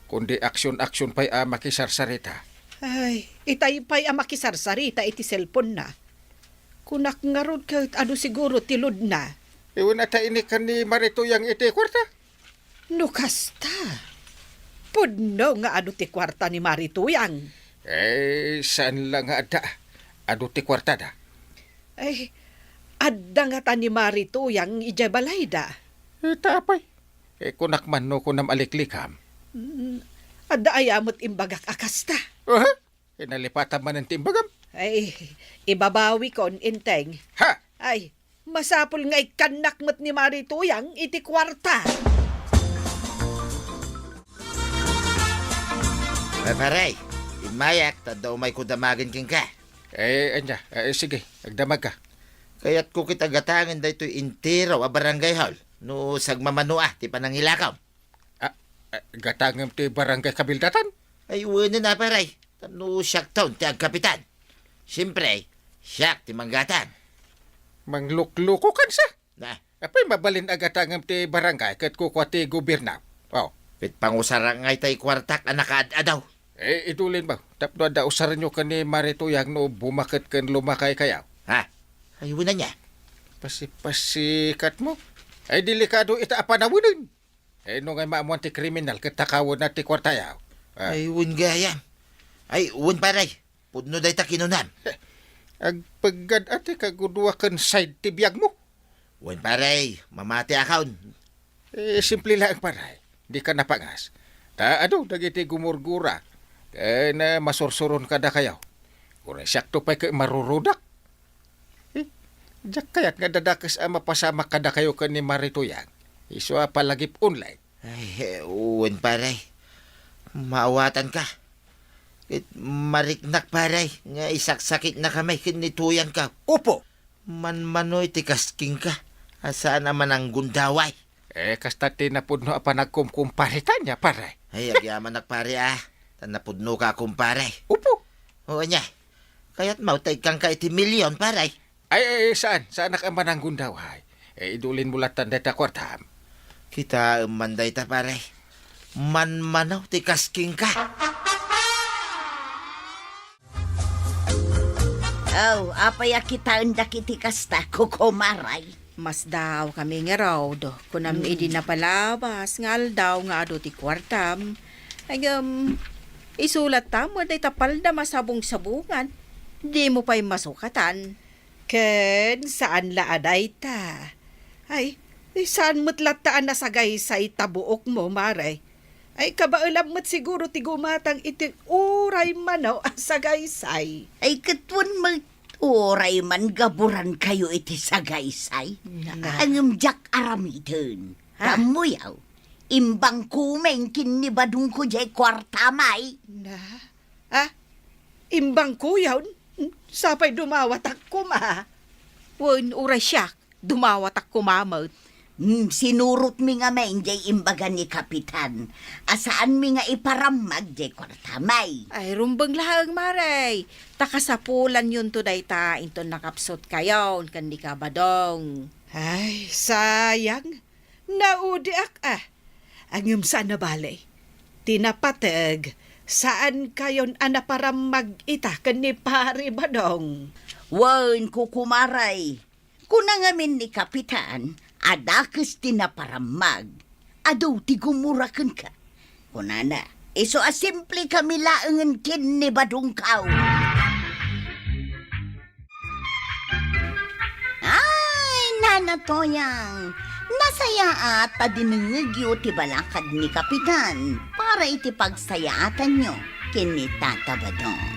Kundi aksyon-aksyon pay a makisarsarita. Ay, itay pay a makisarsarita iti cellphone-na. Kunak ngarud ket adu siguro ti load-na. Wen, ata inikkan ni Mari Tuyang iti kuarta? No kasta, pudno nga adu ti kuarta ni Mari Tuyang. Eh, saan la nga adda? Adu ti kuartada? Ay, adda ngata ni Mari Tuyang idiay balayda. Ita apay? Eh, kunak man no kunam a liklikam. Mm, adda aya met imbagak a kasta? Aha? Eh, nalipatam manen ti imbagam. Ay, ibabawikon, Enteng. Ha? Ay, masapul nga ikkannak met ni Mari Tuyang iti kuarta. Ay, pare, immayak, ta adda umayko damagen kenka. Eh, ania? Eh, sige, agdamagka. Kayatko ket a gatangen daytoy entero a barangay hall no sagmamano a ti panangilakom. Ah, ah, gatangem ti barangay kabildatan? Ay, wenen a, pare. Tapno siakton ti agkapitan. Siempre, siak ti manggatang. Mangluklukokan sa? Na. Apay mabalin a gatangem ti barangay ket kukua ti gobierno? Oh. Ket pangusarak ngay tay kuartak a nakaad-adaw. Eh, idulin ba? Tapno adda usarenyo ken ni Mari Tuyang no bumaket ken lumakaykayo. Ha? Ay, wenen nia? Pasipasikatmo. Ay, delikado ita a panawenen. Eh, no ngay maamuan ti kriminal ket takawenna ti kuartayo. Ah. Ay, wen gayam. Ay, wen, pare. Pudno dayta kinunam. Agpeggad a ti kagudua ken side ti biagmo. Wen, pare, mamatiakon. Eh, simple laeng, pare. Dika napangas. Ta adu dagiti gumurgura ken, eh, masursuron kadakayo. Uray siakto pay ket marurudak. Eh, diak kayat nga dadakes a mapasamak kadakayo ken ni Mari Tuyang. Isu a palagip online. Ay, eh, wen, pare. Maawatanka. Ket mariknak, pare, nga isaksakitnakami ken ni Tuyangko. Upo! Manmano iti kaskingka a saan a mananggundaway. Eh, kasta ti napudno a panagkumkumpare ta ania, pare. Ay, agyamanak, pare, ah. Ta napudnoka a kumpare. Upo. O, ania? Kayatmo ta ikkanka iti milyon, pare? Ay, ay, ay, saan? Saanak a mananggundaway. Eh, idulinmo lattan dayta kuartam. Kitaem man dayta, pare. Manmano ti kaskingka. Oh, apay a kitaendak iti kasta, kukumaray? Masdaawkami ngarud. Kunam idi napalabas nga aldaw nga adu ti kuartam. Ngem, isu latta met dayta paldam a sabong-sabongan. Dimo pay masukatan. Ken saan la a dayta. Ay, saan met latta a nasagaysay ta buokmo, Mare. Ay, kabaelam met siguro ti gumatang iti uray mano a sagaysay. Ay, ket wen met uray man gaburankayo iti sagaysay. Na. Ngem diak aramiden. Ha? Ammoyo, imbangko met ken ni Badongko diay kuartam ay. Na? Ah? Imbangkoyon? Sapay dumawatak koma. Wen, uray siak, dumawatak koma met. Hmm, sinurotmi ngamin diay imbaga ni Kapitan. A saanmi nga iparammag diay kuartam ay. Ay, rumbeng laeng, Mare. Ta kasapulanyonto dayta inton nakapsutkayon ken ni Kabadong. Ay, sayang. Naudiak a. Ngem saan a bale. Ti napateg, saankayon a naparammag ita ken ni Pari Badong. Wen, kukumaray. Kuna ngamin ni Kapitan, a dakes ti naparammag. Adu ti gumura kenka. Kunana, isu a simple kami laengen ken ni Badongko. Ay, Nana Toyang, nasayaat ta dinengngegyo ti balakad ni Kapitan para iti pagsayaatanyo ken ni Tata Badong.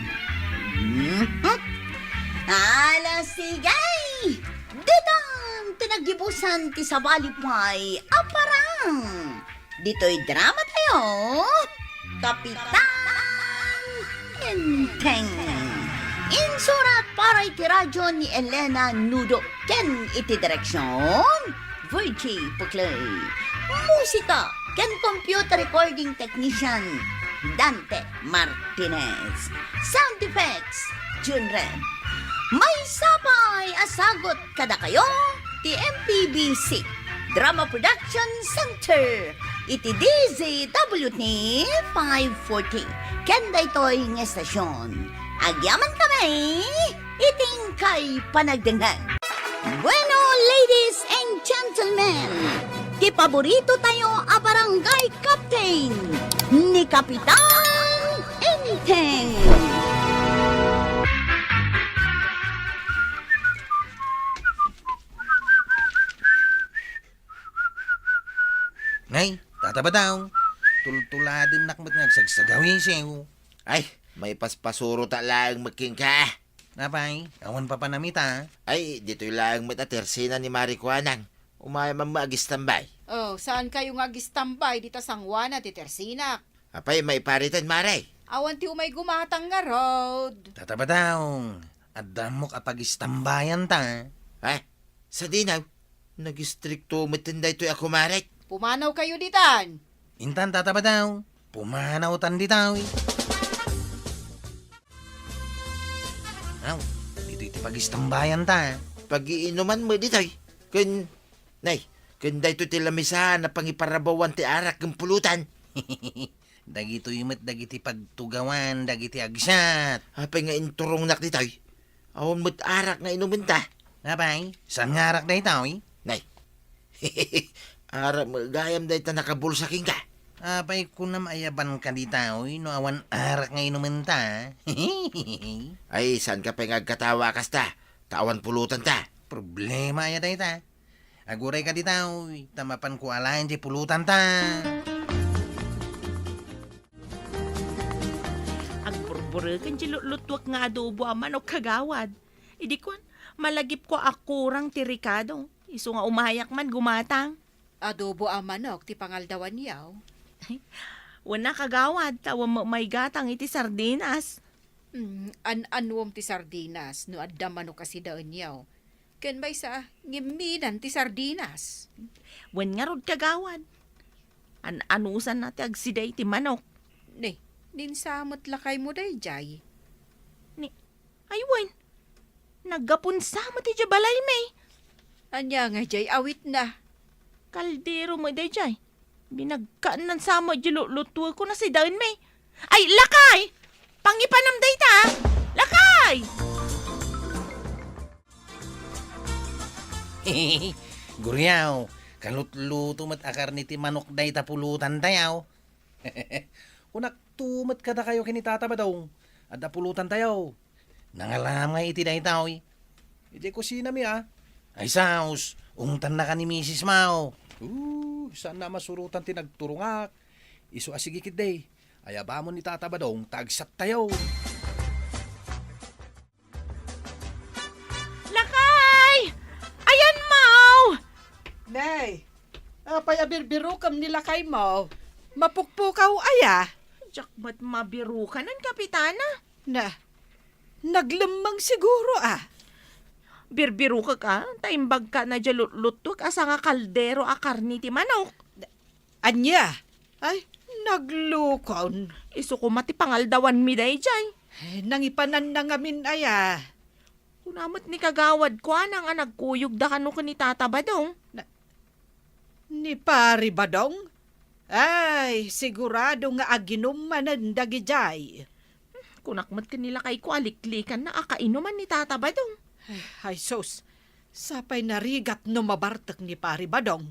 Mhm. Ala, sige! Ditan ti naggibusan ti sabali pay a parang. Ditoy drama tayo, Kapitan Enteng. Insurat para iti radyo ni Elena Nudo ken iti direksyon, Virgie Puclay. Musika ken computer recording technician, Dante Martinez. Sound effects, Jun Red. Maysa pay a sagut kadakayo ti M P B C Drama Production Center iti D Z W T five forty. Ken daytoy nga estasyon, agyamankami iti inkay panagdengngeg. Bueno, ladies and gentlemen, ti paborito tayo a barangay captain, ni Kapitan Enteng. Nay, Tata Badong, tultuladennak met nga agsagsagawisiw. Ay, maipaspasuro ta laeng met kenka. Apay, awan papanam ita? Ay, ditoy laeng met a tersina ni Mari Kuanang. Umayam man met agistambay. Oh, saankayo nga agistambay dita sangoana ti tersinak? Apay, maipariten, Mare? Awan ti umay gumatang ngarud. Tata Badong, adda ammok a pagistambayanta. Ha? Sadino? Nagistrikto metten daytoy a kumarek. Pumanawkayo ditan. Intan, Tata Badong, pumanawtan ditoy. Aw, ditoy ti pagistambayanta. Pagiinuman met ditoy. Ken, nay, ken daytoy ti lamisaan a pangiparabawan ti arak ken pulutan. Dagitoy met dagiti pagtugawan dagiti agsat. Apay nga inturongnak ditoy? Awan met arak nga inumenta. Apay, saan nga arak daytoy? Nay. Arak met gayam dayta nakabulsa kenka. Apay, kunam, ayabanka ditoy no awan arak nga inumenta. Ay, saanka pay nga agkatawa a kasta? Ta awan pulotanta. Problema aya dayta? Aguray ka dita, uy, ta mapanko alaen ti pulotanta. Agburbureken ti lutlutuek nga adobo a manok, kagawad. Idi kuan, malagipko a kurang ti rekado. Isu nga umayak man gumatang. Adobo a manok ti pangaldawanyo? Wen a, kagawad, ta awan met may gatang iti sardinas. Mm, an-anuem ti sardinas no adda manok a sidaenyo? Ken maysa, ngimminan ti sardinas. Wen ngarud, kagawad. An-anusanna ti agsida iti manok. Ni, ninsa met lakaymo daydiay? Ni, ay wen. Naggapunsa met idiay balaymi. Ania nga idiay awitna? Kaldero met daydiay. Binagkaannan sa met idiay lutlutuekko a sidaenmi. Ay, lakay! Pangipanam dayta! Lakay! Guriaw, kalutluto met a karne ti manok dayta pulotantayo. Kunakto met kadakayo ken ni Tata Badong, adda pulotantayo. Nangalam nga iti daytoy. Iti kusinami, a. Ay, saos, ungtanna ka ni Misis Mao. Uh, saan na masurotan ti nagturungak. Isu a sige ketdi. Ayabamon ni Tata Badong, ta agsattayo. Lakay! Ayan, Mao! Nay, apay a birbirukem ni lakaymo? Mapukpukaw aya? Diak met mabirukanan, Kapitana. Na, naglemmeng siguro, a. Birbirukek, a, ta imbagkana diay lutlutuek a sanga kaldero a karne ti manok. Ania? Ay, naglukon. Isu koma ti pangaldawanmi daydiay. Ay, nangipananna ngamin aya. Kuna met ni kagawad kuana nga nagkuyogda kano ken ni Tata Badong. Na, ni Pari Badong? Ay, sigurado nga aginum manen dagidiay. Kunak met ken ni lakayko a liklikanna a kainuman ni Tata Badong. Ay, sus, sapay narigat no mabartek ni Pari Badong.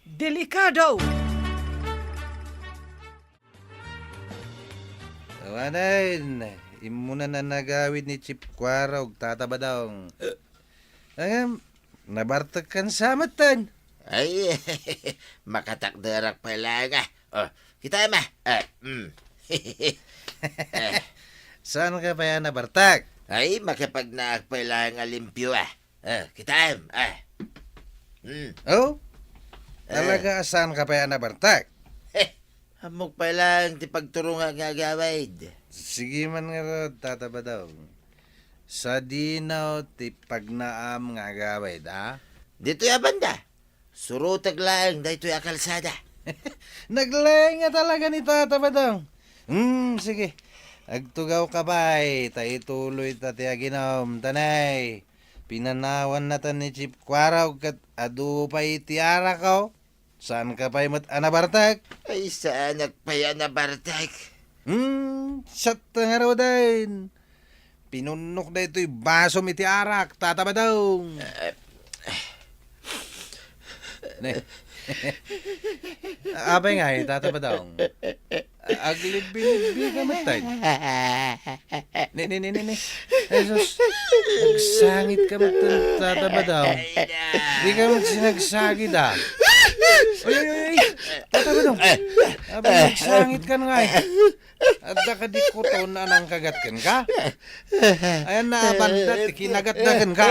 Delikado! Awanen, immunan a nagawid ni Chief Kuarog, Tata Badong. Ngem, nabartekkan sa metten. Ay, makatakderak pay laeng, a. O, kitaem, a. A, mm. Saanka pay a nabartek? Ay, makipagnaak pay laeng a limpio, a. A, kitaem, a. Mm. O? A. Talaga a saanka pay a nabartek? He, ammok pay laeng ti pagturongak nga agawid. Sige man ngarud, Tata Badong. Sadino ti pagnaam nga agawid, a? Ditoy a banda. Surotek laeng daytoy a kalsada. Naglaeng nga talaga ni Tata Badong. Hmm, sige. Agtugawka pay, ta ituloyta ti aginum, ta nay, pinanawanna ta ni Chief Kuarog ket adu pay ti arak, o. Saanka pay met a nabartek? Ay, saanak pay a nabartek. Hmm, siak ngaruden. Pinunnok daytoy basom iti arak, Tata Badong. Eh, ne. Apay ngay, Tata Badong? Aglibbi-libbi ka met, tay. Ne, ne, ne, ne, ne. Ay, sus. Nagsangit ka met, Tata Badong. Di ka met sinagsagid, a. Oy, oy, oy, oy. Tata Badong. Apay nagsangit ka ngay? Adda kadi kuton a nangkagat kenka? Ayanna a banda ti kinagatda kenka.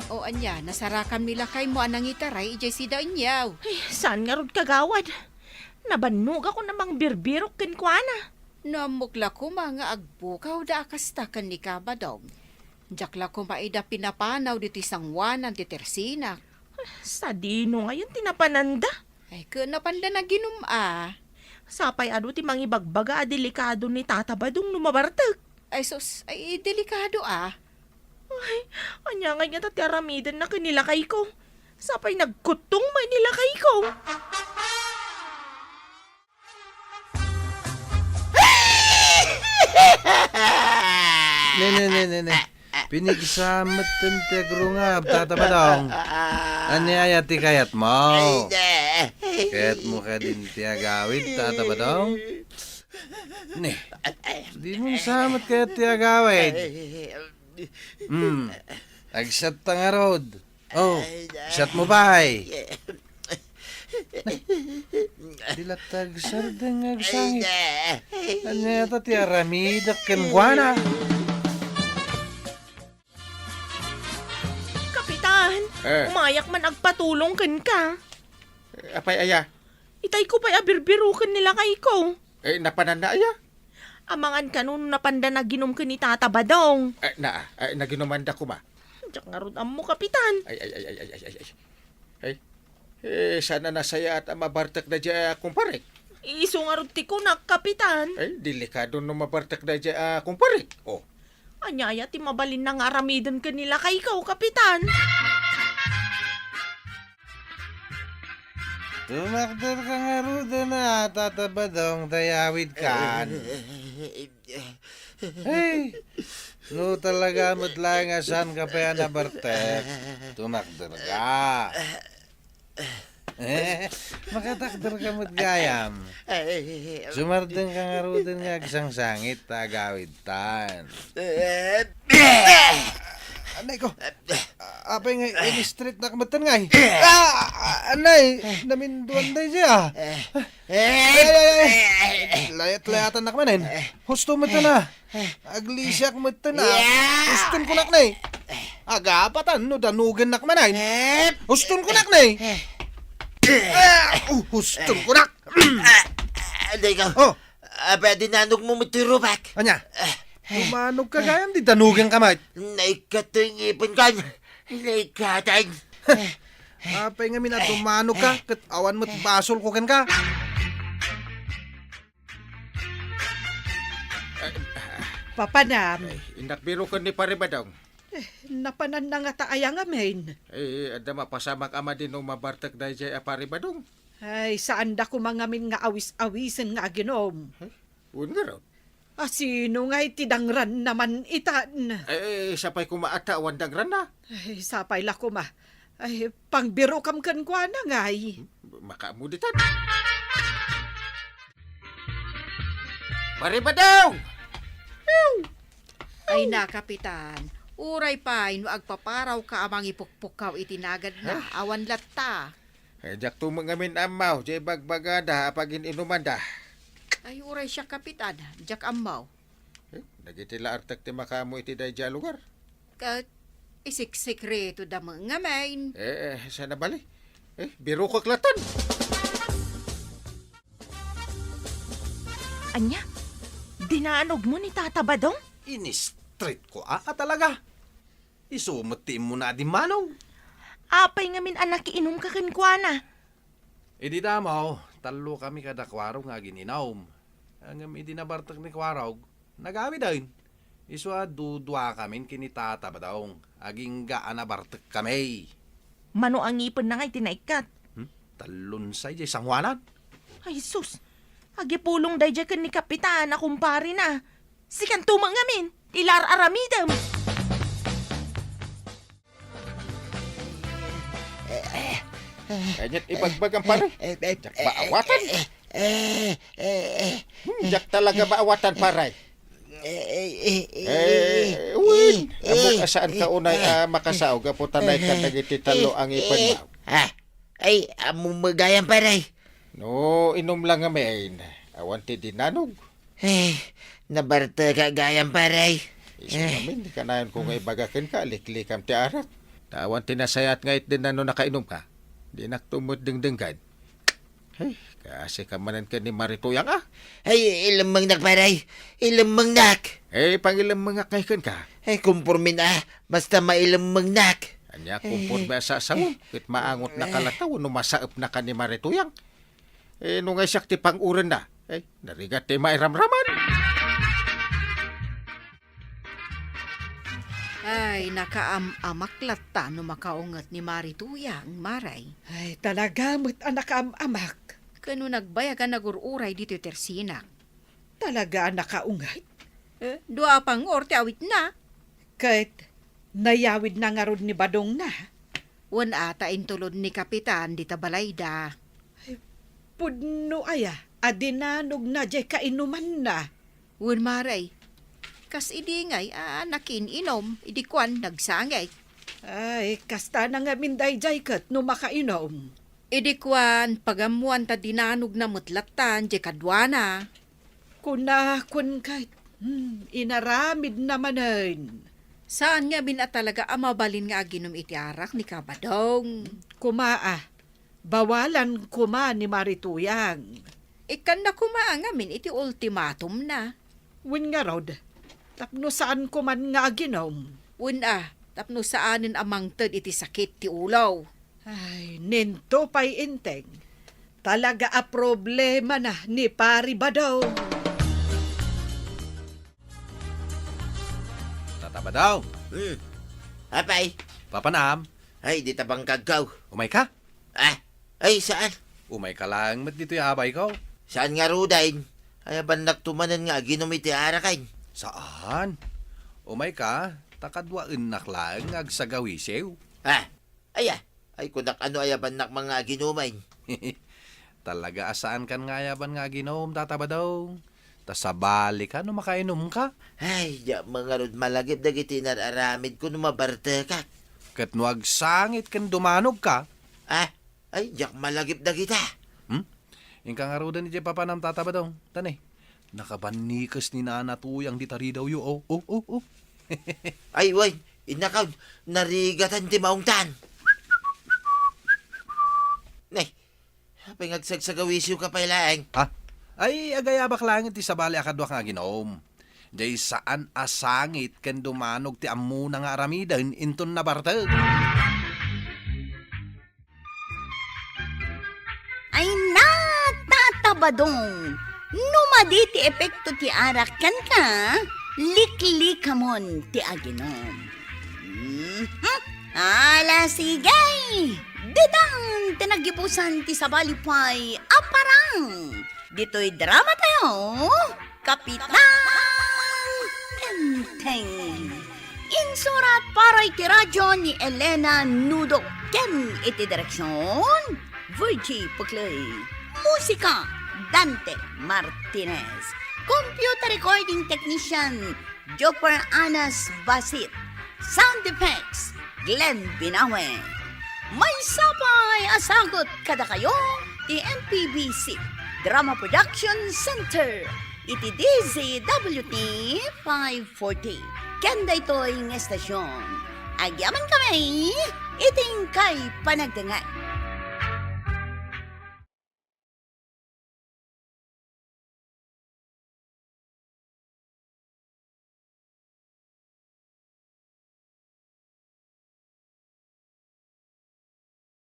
O ania, nasarakan ni lakaymo a nangitaray idiay sidaenyo? Ay, saan ngarud, kagawad? Nabannogakon a mangbirbirok kenkuana. No ammok la koma nga agbukawda a kasta ken ni Kabadong. Diak la koma ida pinapanaw ditoy sangoanan ti tersinak. Sadino ngayon ti napananda? Ay, ken napanda naginum a. Sapay adu ti mangibagbaga a delikado ni Tata Badong no mabartek. Ay, sus, ay, delikado a. Ay, ania ngay ngata ti aramidenna ken ni lakayko? Sapay nagkuttong met ni lakayko. Ne, ne, ne, ne, ne. Pinigsa met ti agrungab, Tata Badong. Ania aya ti kayatmo? Ay, ne. Kayatmo kadin ti agawid, Tata Badong? Ne. Dimo sa met kayat ti agawid? Hmm. Agsatta ngarud. Oh, ay, na. Sat mo pay. Di latta agsardeng nga agsangit. Ay, na. Ania ta ti aramidek kenkuana? Kapitan, eh, umayak man agpatulong kenka. Eh, apay aya? Itayko pay a birbiroken ni lakayko. Eh, napananna aya? Amangan kano no napanda naginom ken ni Tata Badong. Eh, naa, eh, naginumanda koma. Diak ngarud ammo, Kapitan. Ay, ay, ay, ay, ay, ay, ay, ay. Ay, eh, saan a nasayaat a mabartek daydiay a kumpare? Isu ngarud ti kunak, Kapitan. Ay, delikado no mabartek daydiay a kumpare. Oh. Ania aya ti mabalinna nga aramiden ken ni lakayko, Kapitan? Tumakder ka ngaruden a, Tata Badong, ta iyawidkan. Hey, no talaga met laeng a saan ka pay a nabartek, tumakder ka. Eh, makatakder ka met gayam. Sumardeng ka ngaruden nga agsangsangit ta agawidtan. Anay ko. Apay nga in-straight nak metten ngay? Ah, anay, naminduan daydiay a. Ay, ay, ay, ay. Layat-layatan nak manen. Husto metten a. Aglisiak metten a. Yeah. Huston ko nak ne. Agapatan no danugen nak manen. Huston ko nak ne. Ah, uh, huston ko nak. Ah, ah, dayko. Oh. Apay a dinanog mo met ti rubak? Ania? Tumanog ka gayam di danugen ka met. Naikkat ti ngipin kan. Naikatan. Apay ngamin a tumanog ka, ket awan met basol ko kenka. Papanam. Ay, innak biroken ni Pare Badong. Eh, napananna ngata aya ngamin? Eh, adda mapasamak a madi no mabartek daydiay a Pare Badong. Ay, saanda koma ngamin nga awis-awisen nga aginom. Eh, wen ngarud? A, sino ngay ti dangranna man itan? Eh, sapay koma a ta awan dangranna. Ay, sapay la koma. Ay, pangbirokam kenkuana ngay. Hmm? Makaammo ditan. Pare Badong! Ay na, Kapitan. Uray pay no agpaparaw ka a mangipukpukkaw iti nagadna, awan latta. Eh, diak to met ngamin ammaw, diay bagbagada a pagin-inumanda. Ay, uray siak, Kapitan, diak ammaw. Eh, dagiti la artek ti makaammo iti daydiay a lugar. Ket isiksikreto da met ngamin. Eh, eh, saan a bali? Eh, birokek latan. Ania? Dinaanogmo ni Tata Badong? In-straight ko a, a talaga. Isu met ti immuna a dimmanog. Apay ngamin a nakiinumka kenkuana? Idi damo, tallokami kada Kuarog nga agin-inum. Ngem idi nabartek ni Kuarog, nagawiden. Isu a duduakamin ken ni Tata Badong, agingga a nabartekkami. Mano a ngipenna ngay ti naikkat? Hmm? Tallunsay diay sangoanan. Ay, sus! Agipulong daydiay ken ni Kapitan a kumparena. Sikanto met ngamin, ti la ar-aramidem. Kaniat ibagbagam, pare. Diak maawatan. Hmm, diak talaga maawatan, pare. Eh, wen, ammok a saanka unay a makasaog gapu ta naikkat dagiti tallo a ngipenmo. Ah, ay, ammom gayam, pare. No, inum la ngamin, awan ti dinanog. Eh, nabartekak gayam, pare. Isu ngamin, kanayonko nga ibaga kenka, liklikam ti arak. Ta awan ti nasayaat nga itdenna no nakainumka. Dinakto met dengdenggen. Hey, kaasika manen ken ni Marituyang a. Ay, ilemmengnak, pare. Ilemmengnak. Eh, pangilemmengak ngay kenka. Ay, kumpormin a. Basta mailemmengnak. Ania, kumpormi a sasawem, ket maangotnaka latta wenno masaepnaka ni Marituyang. Eh, no ngay siak ti pang-urenna, eh, narigat ti mairamraman. Ay, nakaam-amak latta no makaunget ni Marituyang, Maray. Ay, talaga met a nakaam-amak. Ken no nagbayag a nagur-uray ditoy tersinak. Talaga a nakaunget? Eh, dua a pangngur ti awitna. Ket nayawidna ngarud ni Badongna? Wen a ta intulod ni Kapitan dita balayda. Ay, pudno aya a dinanogna diay kainumanna? Wen, Maray. Kas idi ngay a nakiin-inom, idi kuan, nagsangit. Ay, kasta na ngamin daydiay ket no makainom. Idi kuan, pagammoan ta dinanogna met lattan, diay kaduana. Kuna, kun ket, hmm, inaramidna manen. Saan ngamin a talaga a mabalin nga aginom iti arak ni Kabadong. Kuma a, bawalan kuma ni Marituyang. Ikkanna kuma a ngamin iti ultimatumna. Wen ngarud, tapno saan kuman nga aginom. Wen a, tapno saanen a mangted iti sakit ti ulo. Ay, ninto pay Enteng. Talaga a problemana ni Pari Badong. Tata Badong. Hmm. Apay? Papanam? Ay, dita bangkagko. Umayka? Ah, ay, saan? Umayka laeng met ditoy, abayko. Saan ngaruden? Ayabannakto manen nga aginom iti araken. Saan? Umayka, ta kaduaennak laeng nga agsagawisiw. Ah, aya, ay kunak, ano ayabannak man nga aginumen? Talaga a saankan nga ayaban nga aginom, Tata Badong. Ta sabalika no makainumka. Ay, diak man ngarud malagip dagiti inar-aramidko no mabartekak. Ket no agsangit ken dumanogka. Ah, ay, diak malagip dagita. Hmm? Inka ngaruden idiay papanam, Tata Badong. Tani, nakabannikes ni Nana Tuyang di taridawyo, oh, oh, oh, oh. Ay, wen, innakon, narigatan ti maungtan. Ne, apay nga agsagsagawisiwka pay laeng? Ha? Ay, agayabak laeng iti sabali a kaduak nga aginom. Diay saan a sangit ken dumanog ti ammona nga aramiden inton nabartek. Ay, natatabadong! No madi ti epekto ti arak kenka, liklikamon ti aginom. Mhm. Ala, sige! Ditan ti naggibusan ti sabali pay a parang. Ditoy drama tayo, Kapitan Tengteng. Insurat para iti radyo ni Elena Nudo ken iti direksyon, Virgie Puclay. Musika, Dante Martinez. Computer recording technician, Jopper Anas Basit. Sound effects, Glenn Binawe. Maysa pay a sagut kadakayo ti M P B C Drama Production Center iti D Z W T five forty. Ken daytoy nga estasyon, agyamankami iti inkay panagdengngeg.